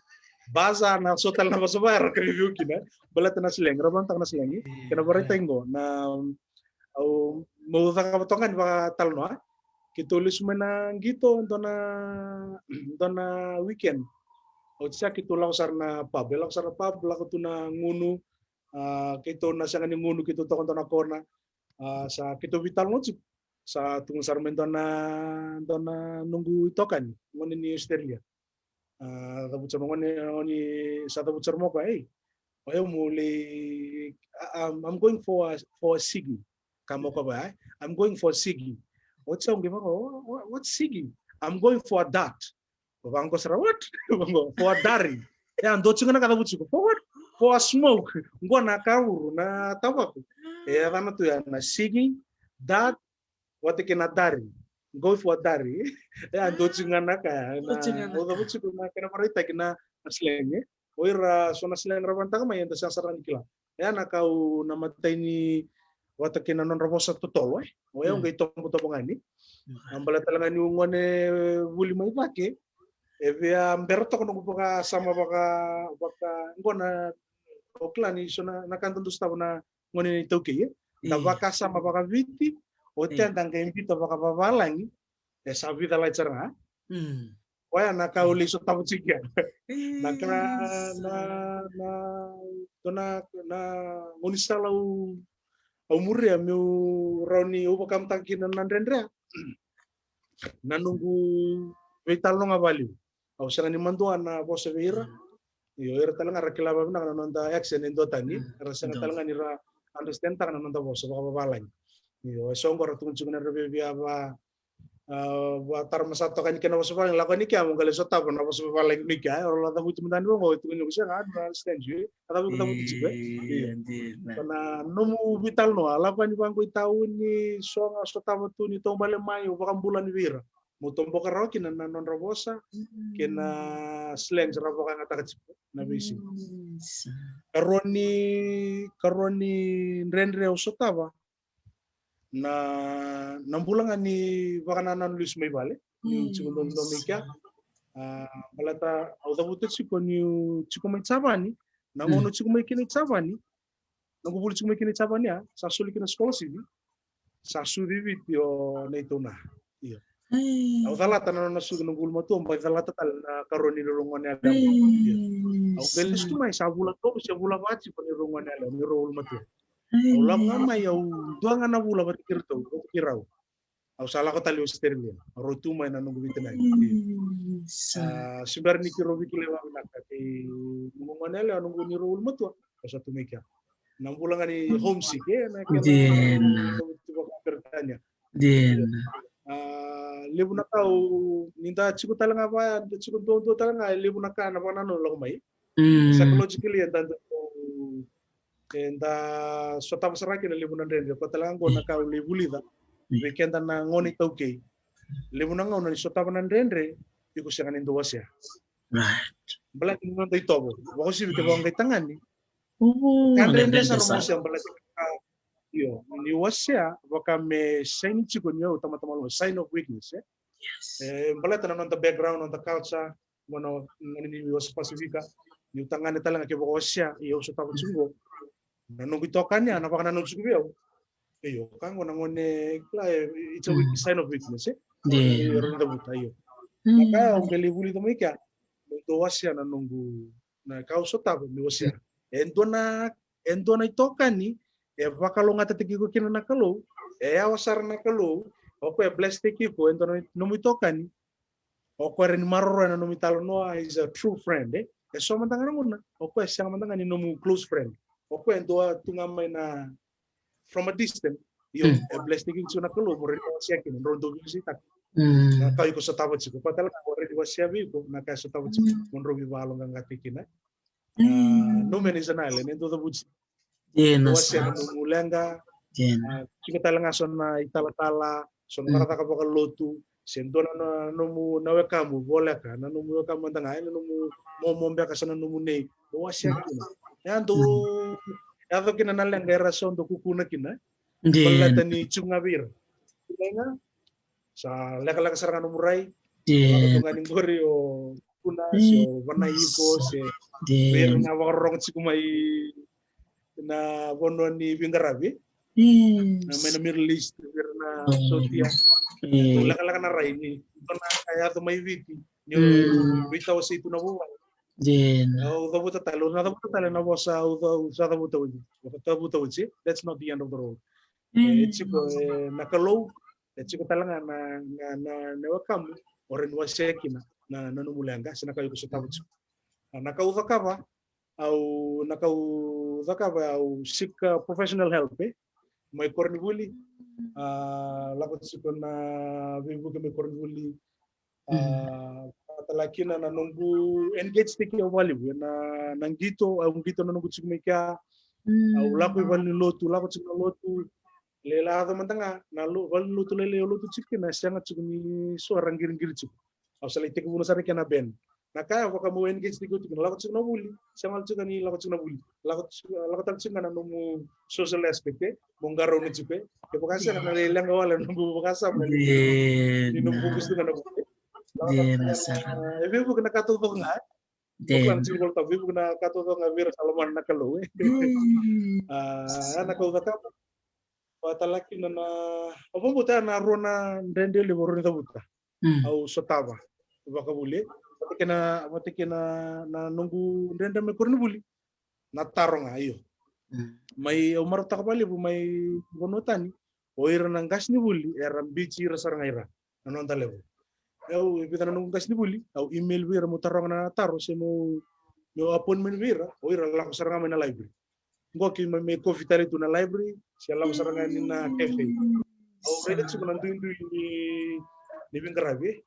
Basa, na so tale na vosa va era kaiviu kina. Baleta na slang, ra vanataka na slang, e. Kena vakaraitaki qo, na, au, meu cakava toka ga ni vakatalanoa. Keitou lesu mai na qito, dua na, dua na weekend. Au tisa keitou lako sara na pub, e lako sara na pub, lako tu na gunu, a, keitou na sega ni gunu, keitou toka dua na kona. A, sa keitou veitalanoa tiko. Sa tukuna sara mai dua na, dua na noqu itokani, gone ni Australia. A, cavuti sara mai gone, gone, sa cavuti sara mai o koya, ei. O yau mo lai, a, I'm, I'm going for a, for a ciggy. Ka mo koya, e? I'm going for a ciggy. Oti sa qai vaqo, "Wha-, wha-, what's ciggy?" "I'm going for a dart." Vaqo sara, "What?" Vaqo, "For a dari." E a dua tiko ga na ka cavuti tiko. "For what?" "For a smoke." Qo na kauru, na tavaku. E yacana tu ya na sigi, dart, vata kei na dari. Go for a dari. E a dua tiko ga na ka ya. Dua tiko ga na ka. Au cavuti tiko na kena vakaraitaki na, na slang, e. O ira so na slang ra vanataka mai, eda sega sara ni kila. E a na ka au na matai ni vata kei na nodra vosa totolo, e. O yau qai tobotobo ga ni. A, baleta tale ga niu gone vuli mai cake. E via bera toka noqu vakasama vaka, vaka, qo na, o kila ni so na, na ka dodonu sotava na gone ni taukei, e. Na vakasama vakaviti, o teda qai bita vakavavalagi, e sa vica lai sara ga. Koya na ka au lai sotava tiko ya. Na ka, na, na, dua na, na gaunisala au, au muria meu rawa ni au vakamataka kina na dredre. Na noqu veitalanoa ga valevu. Au sega ni madua na vosa vei ira. Io, ira tale ga ra kila vavinaka na noda accent e duatani. Ra sega tale ga ni ra understand taka na noda vosa vakavavalagi. Io, e so qo ra tukuna tiko na ra via, via va, a, vatara masa toka ni kena vosa vavalagi, lako ni kea mo qai lai sotava na vosa vavalagi ni kea, e, o la cavuti mada ni vaqo, e tukuni o sega, I don't understand you. A cavuti, cavuti tiko, e. Io. Ko na nomu veitalanoa, lako ni vaqo i tauni, so ga sotava tu ni taubale mai, o vakabula ni vei ira. Mo toboka rawa kina na nodra vosa, kei na slangs ra vakayagataka tiko na veisiga. Karua ni, karua ni dredre au sotava. Na, na bula ga ni vakanananu lesu mai vale. Niu tiko dodonu mai kea. A, baleta au cavuta tiko niu tiko mai Javani. Na gauna au tiko mai kina i Javani. Noqu vuli tiko mai kina i Javani ya, sa soli kina scholarship. Sa sucu i Viti o neitou na. Io. Au calata na nona sucu noqu ulumatua, bai calata tale na karua ni rau gone yalewa. Io. Au qai lesu tu mai sa vula tolu se vula va tiko ni rau gone yalewa, ni rau ulumatua. Au lako ga mai, au dua ga na vula vata kei ratou, vata kei rau. Au sa lako tale i Australia. Au rau tu mai na noqu veitinani. Io. A, se bera ni keirau veikilai vakavinaka kei noqu gone yalewa, noqu ni rau ulumatua. Au sa tu mai kea. Na bula ga ni homesick, e, na kena tu vaka Peritania. A, levu na ka au, ni da tiko tale ga vaya, da tiko duadua tale ga, e levu na ka na vakanananu lako mai. Psychologically, eda, eda, eda sotava sara kina levu na dredre, ko tale ga qo na ka au lai vulica. Vei keda na gone iTaukei. Levu na gauna ni sotava na dredre, iko sega ni dau wasea. Baleta ni noda itovo. Vakauasivi kevaka o qai tagane. Ka dredre sara mo wasea baleta ka, io, ni wasea vaka me sign tiko ni o tamata malo, sign of weakness, e? E, baleta na noda background, noda culture, gona, gona ni wasa Pasifika, niu tagane tale ga kevaka wasea, io, au sotava tiko qo. Na noqu itokani, a, na vakanananu tiko vei au. Io, ka qo na gone, kila, e, it's a weak, sign of weakness, e? Io. Rau ni cavuta, io. Na ka au qai lai vulica mai kea, me dou wasea na noqu, na ka au sotava me wasea. E dua na, e dua na itokani e vakalougatataki iko kina na Kalou, e yawa sara na Kalou, o koya e blesstaki iko, e dua na nomu itokani, o koya e rawa ni maroroya na nomu italanoa, is a true friend, e. E so mada ga na gauna o koya e sega mada ga ni nomu close friend. O koya e dua tu ga mai na from a distance. Io, e blesstaki iko tiko na Kalou, mo rawa ni wasea kina, drau dau veiwaseitaka na ka iko sotava tiko. Koya tale ga o rawa ni wasea vei iko na ka e sotava tiko, mo drau veivakayaloqaqataki kina. No man is an island, e dua cavuti. Dina sara. Wasea na nomu leqa. Dina. Tiko tale ga so na italatala, so na cakacaka vakalotu, se dua na nomu, na wekamu voleka, na nomu wekamu mada ga, na nomu momo beka, sa na nomu nei, mo wasea kina. Ya dou yaco kina na leqa era so dau kukuna kina. Dina. Baleta ni tiko ga vei ira. Leqa, sa lekaleka sara ga nomu rai. Dina. Lako tu ga ni qori o kuna, se o vanai iko, se vei ira na vakarorogo tiko mai na vanua ni veiqaravi. Na mai na Middle East, vei ira na sotia. Lekaleka na rai ni dua na ka e yaco mai Viti, ni o veitawasei tu na vuvale. Dina. Au cavuta tale, au na cavuta tale na vosa au sa cavuta oti. Au cavuta oti, that's not the end of the road. E tiko, e, na Kalou, e tiko tale ga na, na, na, na wekamu, o rawa ni wasea kina na, na nomu leqa, se na ka iko sotava tiko. Na ka au cakava, au, na ka au cakava, au seek, uh, professional help, e. Mai koronivuli, a, lako tiko na veivuke mai koronivuli, a, vaka tale kina na noqu engage-taki au vakalevu ena, na qito, au qito na noqu tiko mai kea, au lako i valenilotu, lako tiko na lotu, lailai yaco mada ga na lo-, valenilotu lailai au lotu tiko kina, e sega tiko ni so era qiriqiri tiko. Au sa lai tekivuna sara kina na band. Na ka ya vaka meu engage-taki au tiko, na lako tiko na vuli, sega tiko ni lako tiko na vuli. Lako tiko, lako tale tiko ga na nomu social aspect, e, mo qarauna tiko, e. Kevaka sega, na lai leqa wale na nomu vakasama ni, ni nomu focus tiko ga na vuli. Dina sara. E veivuke na ka taucoko ga. Dina. Veivuke na ka taucoko ga vei ira sa lomana na Kalou, e. A, na ka au cakava. Vaka tale kina na, au vakabauta na rua na dredre levu au rawa ni cavuta. Au sotava vakavuli, vata kei na, vata kei na, na noqu dredre mai koronivuli. Na taro ga, io. Mai, au marautaka vakalevu mai vanua tani, o ira na qasenivuli era biuti ira sara ga ira na noda level. Au, e vica na noqu qasenivuli, au email vei ira meu taroga na taro se meu, meu appointment vei ira, o ira lako sara ga mai na library. Qo keimami coffee tale tu na library, se lako sara ga yani na cafe. Au raica tiko na duidui ni, ni veiqaravi, e.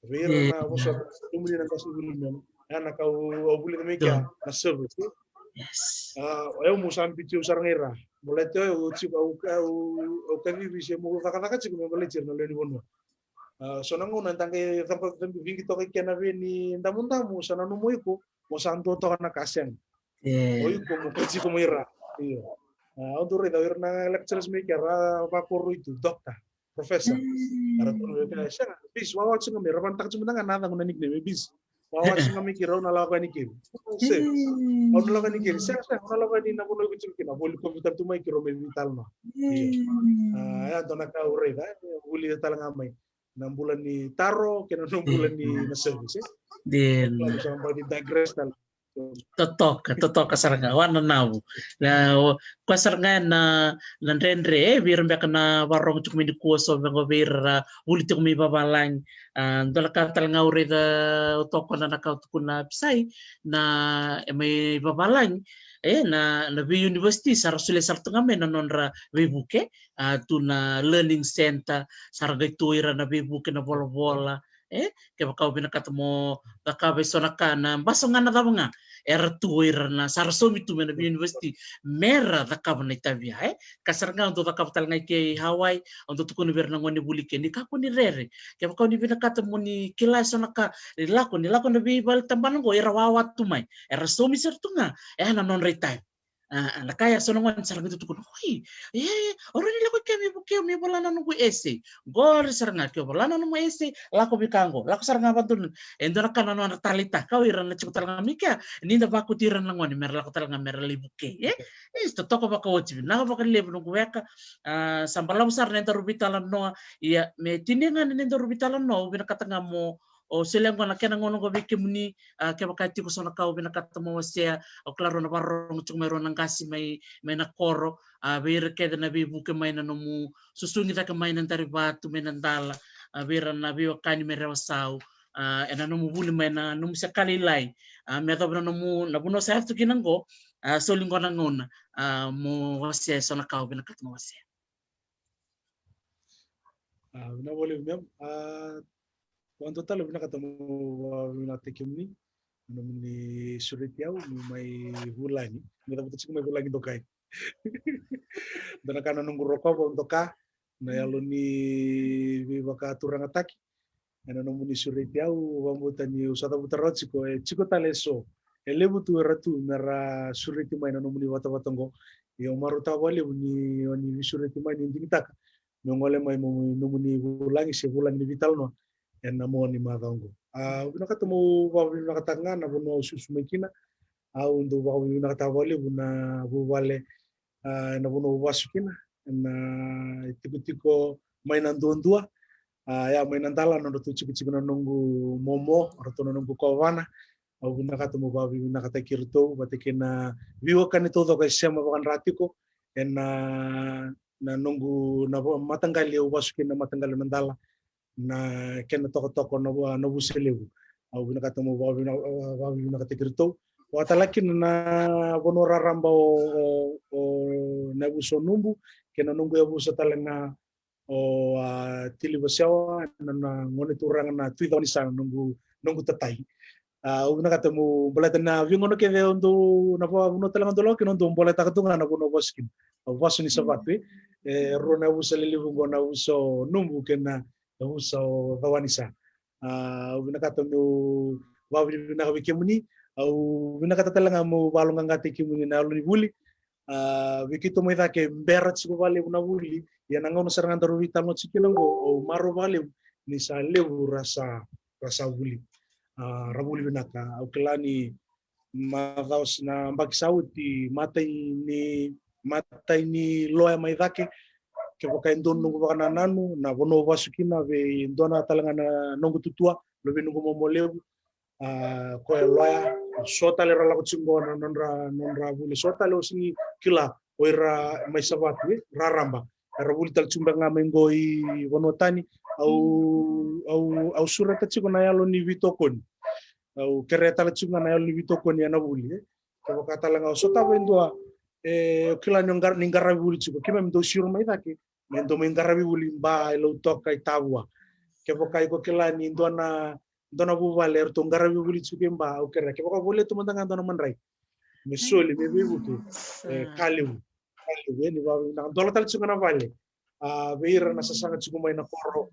Vei ira na vosa, nomuni na qasenivuli mem. Ya na ka au, au vulica mai kea na service, e. A, o yau meu sa biuti au sara ga ira. Baleta o yau tiko au, au, au kacivi se meu cakacaka tiko me baleti ira na lewe ni vanua. A, so na gauna da qai caba, caba vigi toka i kena vei ni damudamu, sa nanuma o iko mo sa dua toka na ka sega. O iko mo kaci iko mai ra. Io. A, au dau raica o ira na lecturers mai kea ra vakoroi tu, doctor, professor. Era tukuna vei kea, sega, bis, wawa tiko ga mai, ra vanataka tiko mada ga na yacaqu na nickname, e, bis. Wawa tiko ga mai keri, au na lako yani keri. Se, au na lako yani keri, sega, sega, au na lako yani na vanua iko tiko kina, voli kofi tale tu mai keri, au mai veitalanoa. Io. A, ya dua na ka au raica, e, voli tale ga mai na bula ni taro kei na bula ni na service, e? Dina. Sa bau ni digress tale. Totoka, totoka sara ga, wa na navu. Na, o, koya sara ga na, na dredre, e, vei ira beka na vakarorogo tiko mai nikua, so beka vei ira ra vuli tiko mai vavalagi. A, dua na ka tale ga au raica, au tokona na ka au tukuna, Pisai, na, e, mai vavalagi, e, na, na vei university sa ra solia sara tu ga mai na nodra veivuke, a, tu na learning center, sa ra qai tu ira na veivuke, na volavola, e, kevaka o vinakata mo cakava e so na ka, na basagana cava ga, era tu ira na, sa ra saumi tu mai na vei university me ra cakava na itavi ya, e. Ka sara ga au dau cakava tale ga i ke i Hawaii, au dau tukuna vei ira na gonevuli ke, ni kakua ni rere, kevaka o ni vinakata mo ni kila e so na ka, ni lako, ni lako na veivale tabana qo, era wawa tu mai, era saumi sara tu ga, e, na nodra itavi. A, na ka ya so na gone sara ga tukuna, oi, e, o rawa ni lako i ke me vukei, me vola na noqu essay. Qori sara ga, ke o vola na nomu essay, lako vei ka qo, lako sara ga vadodonu. E dua na ka na nodra taleitaka o ira na tiko tale ga mai kea, ni da vakoti ira na gone me ra lako tale ga me ra lai vukei, e? E, totoka vakaoti, vinaka vakalevu noqu weka. A, sa balavu sara na nodaru veitalanoa. Ia, me tinia ga na nodaru veitalanoa, au vinakata ga mo o solia qo na kena gauna qo vei kemuni, a, kevaka e tiko so na ka o vinakata mo wasea, au kila rau na vakarorogo tiko mai rau na qase mai, mai na koro, a, vei ira kece na veivuke mai na nomu susugi cake mai na Darivatu, mai na Dala, a, vei ira na veiwekani mai Rewasau, a, ena nomu vuli mai na nomu se ka lailai, a, me yacova na nomu, na vanua sa yaco tu kina qo, a, soli qo na gauna, a, mo wasea so na ka o vinakata mo wasea. A, vinaka vakalevu mem. A, vakadua tale au vinakata mo vakavinavinakataki kemuni na nomuni sureti au meu mai vulagi. Meu cavuta tiko mai vulagi dokai. Dua na ka na noqu rokova au doka na yalo ni veivakaturagataki. Ena nomuni sureti au, vakabauta niu sa cavuta rawa tiko, e tiko tale eso. E levu tu era tu me ra sureti mai na nomuni vatavata oqo. Ia au marautaka vakalevu ni o ni veisureti mai, ni digitaka meu gole mai mo nomuni vulagi se vulagi ni veitalanoa ena mua ni macawa oqo. A, au vinakata meu vakavinavinakataka ga na vanua au susu mai kina. Au dau vakavinavinakataka vakalevu na vuvale, a, ena vanua au vasu kina, ena itikotiko mai na Duadua, a, ia mai na Dala, nodratou tikotiko na noqu momo, o ratou na noqu kovana. Au vinakata meu vakavinavinakataki iratou vata kei na veiwekani taucoko e sema vakadra tiko ena, na noqu, na va-, mataqali au vasu kina, na mataqali na Dala, na kena tokatoka na, na Vusa Levu. Au vinakata meu vakavina-, vakavinavinakataki iratou. Vakatalega kina na vanua raraba o, o, o na yavusa o Nubu, kei na noqu yavusa tale ga o, a, Tilivasewa, na, na gone turaga na Tui Cawanisa, na noqu, noqu tatai. A, au vinakata meu baleta na veigauna kece au dau, na va-, vanua tale ga au dau lako kina au dau baletaka tu ga na vanua au vasu kina. Au vasu ni Savatu, e. E rua na yavusa lelevu qo, na yavusa o Nubu kei na yavusa o Cawanisa. A, au vinakata meu vakavinavinaka vei kemuni. Au vinakata tale ga meu vakaloqaqataki kemuni na yalo ni vuli. A, vei keitou mai cake bera tiko vakalevu na vuli. Ia na gauna sara ga daru veitalanoa tiko kina qo, au marau vakalevu ni sa levu ra sa, ra sa vuli. A, ra vuli vinaka. Au kila ni macawa s-, na yabaki sa oti, matai ni, matai ni loya mai cake. Kevaka e dua na noqu vakanananu, na vanua au vasu kina, vei dua na tale ga na noqu tutua, luvei noqu momo levu, a, koya e loya. So tale ra lako tiko qo na nodra, nodra vuli. So tale au sega ni kila, o ira mai Savatu, e, raraba. Era vuli tale tiko beka ga mai qo i vanua tani. Au, au, au sureta tiko na yalo ni veitokoni. Au kerea tale tiko ga na yalo ni veitokoni ena vuli, e. Kevaka tale ga o sotava e dua, e, o kila ni o qara-, ni qaravi vuli tiko, keimami dau siro mai cake me dua mai qaravi vuli, ba i Lautoka, i Tavua. Kevaka iko kila ni dua na, dua na vuvale eratou qaravi vuli tiko i ba, au kerea, kevaka o volia tu mada ga dua na madrai me soli, me veivuke, e, ka levu. Ka levu, e, ni vaka, na dola tale tiko ga na vale. A, vei ira na sasaga tiko mai na koro,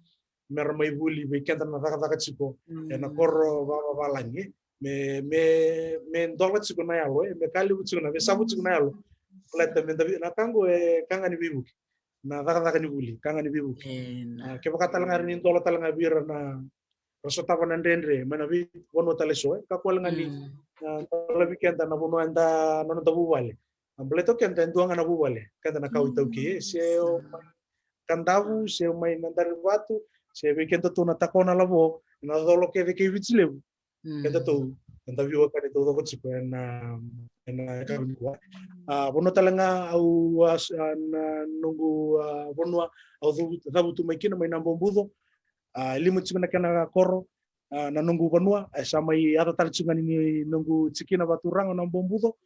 me ra mai vuli vei keda na cakacaka tiko ena koro vavavalagi, e. Me, me, me dola tiko na yalo, e, me ka levu tiko na, me savu tiko na yalo. Baleta me da vei-, na ka qo e ka ga ni veivuke. Na cakacaka ni vuli, ka ga ni veivuke. E, na. A, kevaka tale ga ni dola tale ga vei ira na, ra sotava na dredre mai na veivanua tale so, e, kakua tale ga ni, a, dola vei keda na vanua eda, na noda vuvale. A, baleta o keda e dua ga na vuvale, keda na kawa iTaukei, e, se o mai Kadavu, se o mai Nadarivatu, se vei kedatou na Takao, Nalavo, na Colo kece kei Viti Levu. Kedatou, eda veiwekani taucoko tiko ena, ena yakavi nikua. A, vanua tale ga au, a, s-, a, na noqu, a, vanua au cavu-, cavutu mai kina mai Nabobuco. A, lima tiko na kena koro, a, na noqu vanua, e sa mai yaca tale tiko ga ni noqu tikina vakaturaga o Nabobuco.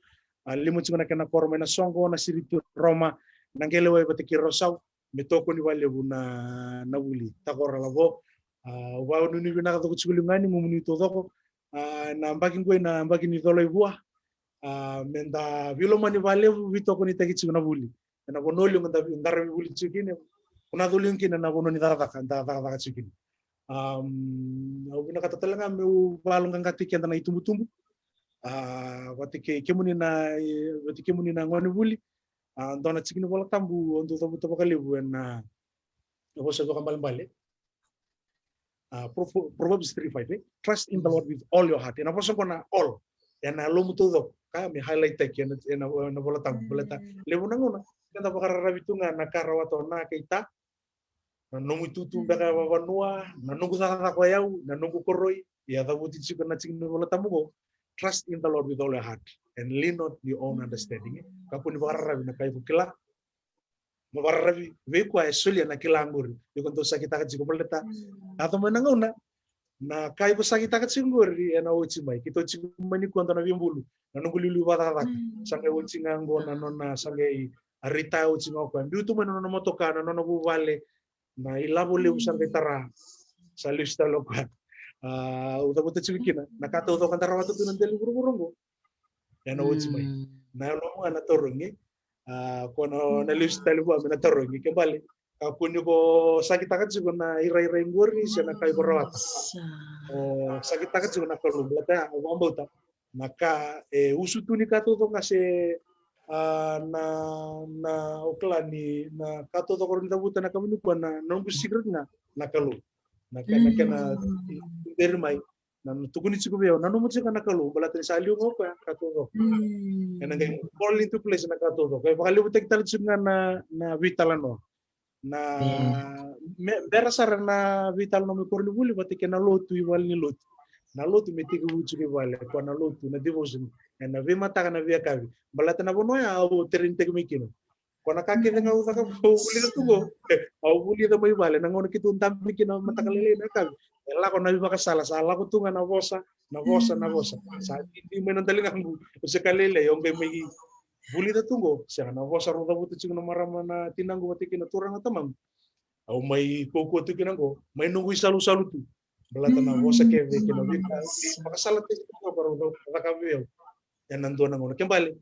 A, lima tiko na kena koro mai Nasoqo, Nasiriti, Roma, Naqelewai vata kei Rosau. Me tokoni vakalevu na, na vuli. Takora Lavo. A, au vakanuinui vinaka toko tiko liu ga ni nomuni taucoko. A, na yabaki qo na yabaki ni Colo i Vua. A, me da veilomani vakalevu, veitokonitaki tiko na vuli. Ena vanua liu ga da vei-, qaravi vuli tiko kina. Ko na coli kina na vanua ni cakacaka, da cakacaka tiko kina. Am, au vinakata tale ga meu vakaloqaqataki keda na itubutubu. A, vata kei kemuni na, vata kei kemuni na gonevuli. A, dua na tiki ni Vola Tabu au dau cavuta vakalevu ena, a, vosa vakabalebale. A, Pro-, Proverbs three five, e? Trust in the Lord with all your heart. Ena vosa qo na all. Ena yalomu taucoko. Ka me highlight taki ena, ena, ena Vola Tabu. Baleta levu na gauna keda vakararavi tu ga na ka rawata o na kei ta, na nomu itutu beka e vavanua, na noqu cakacaka o yau, na noqu koroi. Ia cavuti tiko na tiki ni Vola Tabu qo, trust in the Lord with all your heart and lean not your own understanding. Kakua ni vakararavi na ka iko kila. Mo vakararavi vei koya e solia na kila qori. Iko dau sakitaka tiko baleta yaco mai na gauna na ka iko sakitaka tiko qori ena oti mai. Keitou tiko mai nikua dua na veibulu, na noqu liuliu vakacakacaka. Sa qai oti ga qo na nona, sa qai a retire oti ga o koya. Biu tu mai na nona motoka, na nona vuvale, na ilavo levu sa qai tara. Sa lesu tale o koya. A, au cavuta tiko kina na ka taucoko da rawata tu na dela ni vuravura qo ena oti mai. Na yalomu ga na tarogi. A, ko na, na lesu tale vua me na tarogi. Ke bale, kakua ni ko sakitaka tiko na irairai qori se na ka iko rawata. O sakitaka tiko na Kalou, baleta ya au vakabauta na ka e usutu ni ka taucoko ga se, a, na, na o kila ni na ka taucoko ni cavuta na ka vuni koya na, na noqu secret ga na Kalou. Na ka, na kena tuberi mai, na, na tukuni tiko vei au, na nomu tiko na Kalou, baleta ni sa liu ga o koya ka taucoko. Ena qai fall into place na ka taucoko. E vakalevutaki tale tiko ga na, na veitalanoa. Na, me, bera sara na veitalanoa mai koronivuli vata kei na lotu i vale ni lotu. Na lotu me tekivu tiko i vale, ko na lotu, na devotion, ena veimataka, na veiyakavi. Baleta na vanua ya au terenitaki mai kina. Ko na ka kece ga au caka, au vulica tu qo. Au vulica mai vale, na gauna keitou dabe kina mataka lailai na yakavi. E lako na veivakasala, sa lako tu ga na vosa, na vosa, na vosa. Sa didi mai na daligaqu, au se ka lailai, au qai mai vulica tu qo, sega, na vosa rau cavuta tiko na marama na tinaqu vata kei na turaga tamaqu. Au mai kaukaua tu kina qo, mai noqu isalusalu tu. Baleta na vosa kece kei na veika, veivakasalataki tiko ga rau cakava vei au. Ena dua na gauna. Ke bale,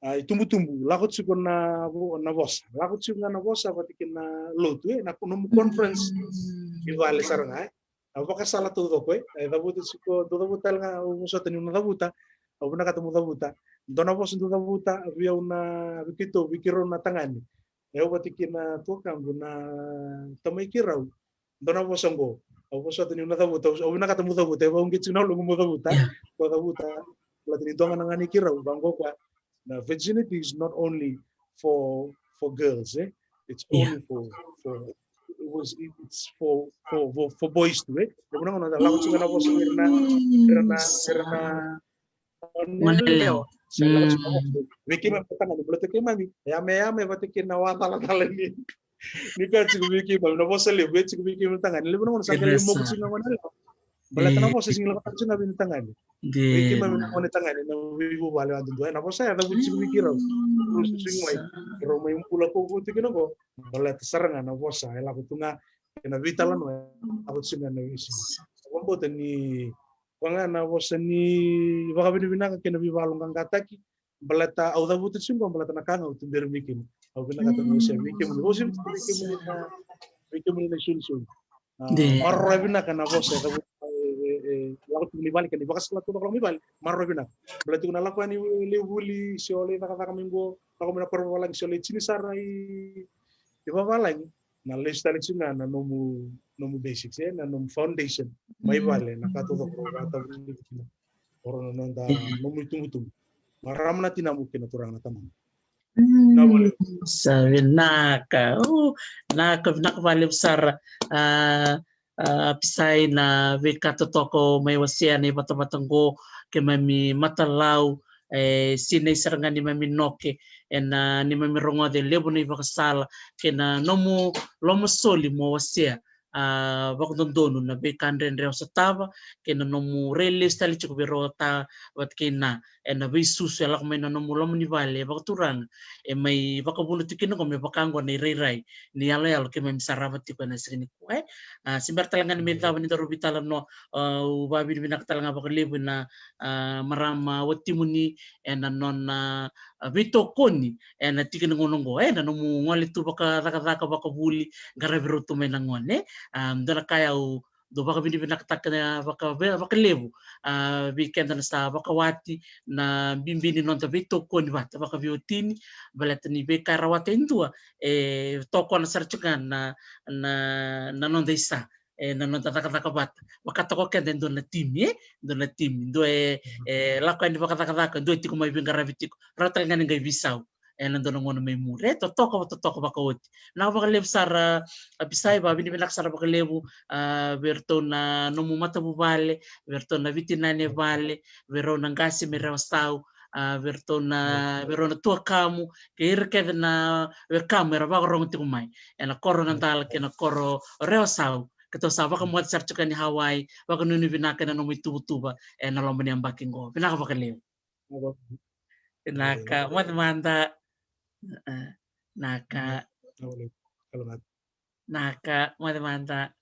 a, itubutubu, lako tiko na vo-, na vosa. Lako tiko ga na vosa vata kei na lotu, e, na nomu conference. I vale sara ga, e. Na vakasala taucoko, e. E cavuta tiko, dau cavuta tale ga, au vosota niu na cavuta. Au vinakata meu cavuta. Dua na vosa dau cavuta vei au na, vei keitou, vei keirau na tagane. E, au vata kei na tuakaqu na tamai keirau. Dua na vosa qo. Au vosota niu na cavuta, au, au vinakata meu cavuta, e vakauqeti tiko na loqu meu cavuta. Ko cavuta, baleta ni dua ga na ganei keirau, vaqo koya. Na virginity is not only for, for girls, e? It's only for, for, it was, it, it's for, for, for, for boys too, e? Dua na gauna lako tiko na vosa, era na, era na, era na, gone yalewa. Sa lako tiko na vosa. Vei keimami na tagane, baleta keimami, yameyame vata kei na watalatala ni, ni ka tiko vei keimami, na vosa levu, e tiko vei keimami na tagane. Levu na gauna sa qai lai moku tiko na gone yalewa. Baleta na vosa e sega ni lako tale tiko ga vei na tagane. Vei keimami na gone tagane, na veivuvale yadudua. E, na vosa ya cavuti tiko vei keirau. Rau susugi mai, rau mai bula kaukaua tiko kina qo. Baleta sara ga na vosa e lako tu ga, ena veitalanoa e lako tiko ga na veisiga. Au vakabauta ni koya ga na vosa ni vakavinavinaka kei na veivakayaloqaqataki. Baleta au cavuta tiko qo, baleta na ka ga au tuberi mai kina. Au vinakata meu se vei kemuni, au se vei kemuni na, vei kemuni na isolisoli. A, maroroya vinaka na vosa e cavuta, e, e, e lako tiko mai vale, kei na ivakasala taucoko lako mai vale. Maroroya vinaka. Baleta tiko na lako yani lewe i vuli, se o lai cakacaka mai qo, lako mai na koro vavalagi, se o lai tini sara i, i vavalagi. Na lesu tale tiko ga na nomu, nomu basics, e, na nomu foundation mai vale, na ka taucoko rau vakatavulici kina. O rau na noda, nomu itubutubu. Marama na tinamu kei na turaga na tamamu. Vinaka vakalevu. Sa vinaka. O, vinaka, vinaka vakalevu sara. A, a, Pisai, na veika totoka o mai wasea ena ivatavata qo, keimami matalau, e sinai sara ga neimami noke ena neimami rogoca e levu na ivakasala kei na nomu lomasoli mo wasea, a, vakadodonu na veika dredre o sotava kei na nomu rai lesu tale tiko vei rau o ta vata kei na, ena veisusu e lako mai na nomu loma ni vale, e vakaturaga, e mai vakavuna tiko kina qo me vaka qo na irairai ni yaloyalo keimami sarava tiko ena siga nikua, e. A, se bera tale ga ni mai cava ni daru veitalanoa, a, au vakavinavinaka tale ga vakalevu ena, a, marama watimuni ena nona, a, veitokoni ena tiki ni gauna qo, e, na nomu gole tu vakacakacaka, vakavuli, qaravi rau tu mai na gone, e. A, dua na ka au Dou vakavinavinakataka na vaka, vakalevu, a, vei keda na sa vakawati na bibi ni noda veitokoni vata vakaveiwatini, baleta ni veika e rawata e dua, e tokona sara tiko ga na, na, na noda isa, e, na noda cakacaka vata. Vaka toka o keda e dua na timi, e, dua na timi, dua e, e lako yani vakacakacaka, dua e tiko mai veiqaravi tiko, rawa tale ga ni qai veisau ena dua na gauna mai muri. E totoka, totoka vakaoti. Na vakalevu sara, a, Pisai, vakavinavinaka sara vakalevu, a, vei iratou na nomu matavuvale, vei iratou na Viti Nane Vale, vei rau na qase mai Rewasau, a, vei iratou na, vei rau na tuakamu, kei ira kece na wekamu era vakarogo tiko mai ena koro Nadala kei na koro Rewasau. Keitou sa vakamoce sara tiko yani Hawaii, vakanuinui vinaka ena nomu ituvatuva ena loma ni yabaki qo. Vinaka vakalevu. Vinaka, moce mada. A, vinaka. Vinaka, moce mada.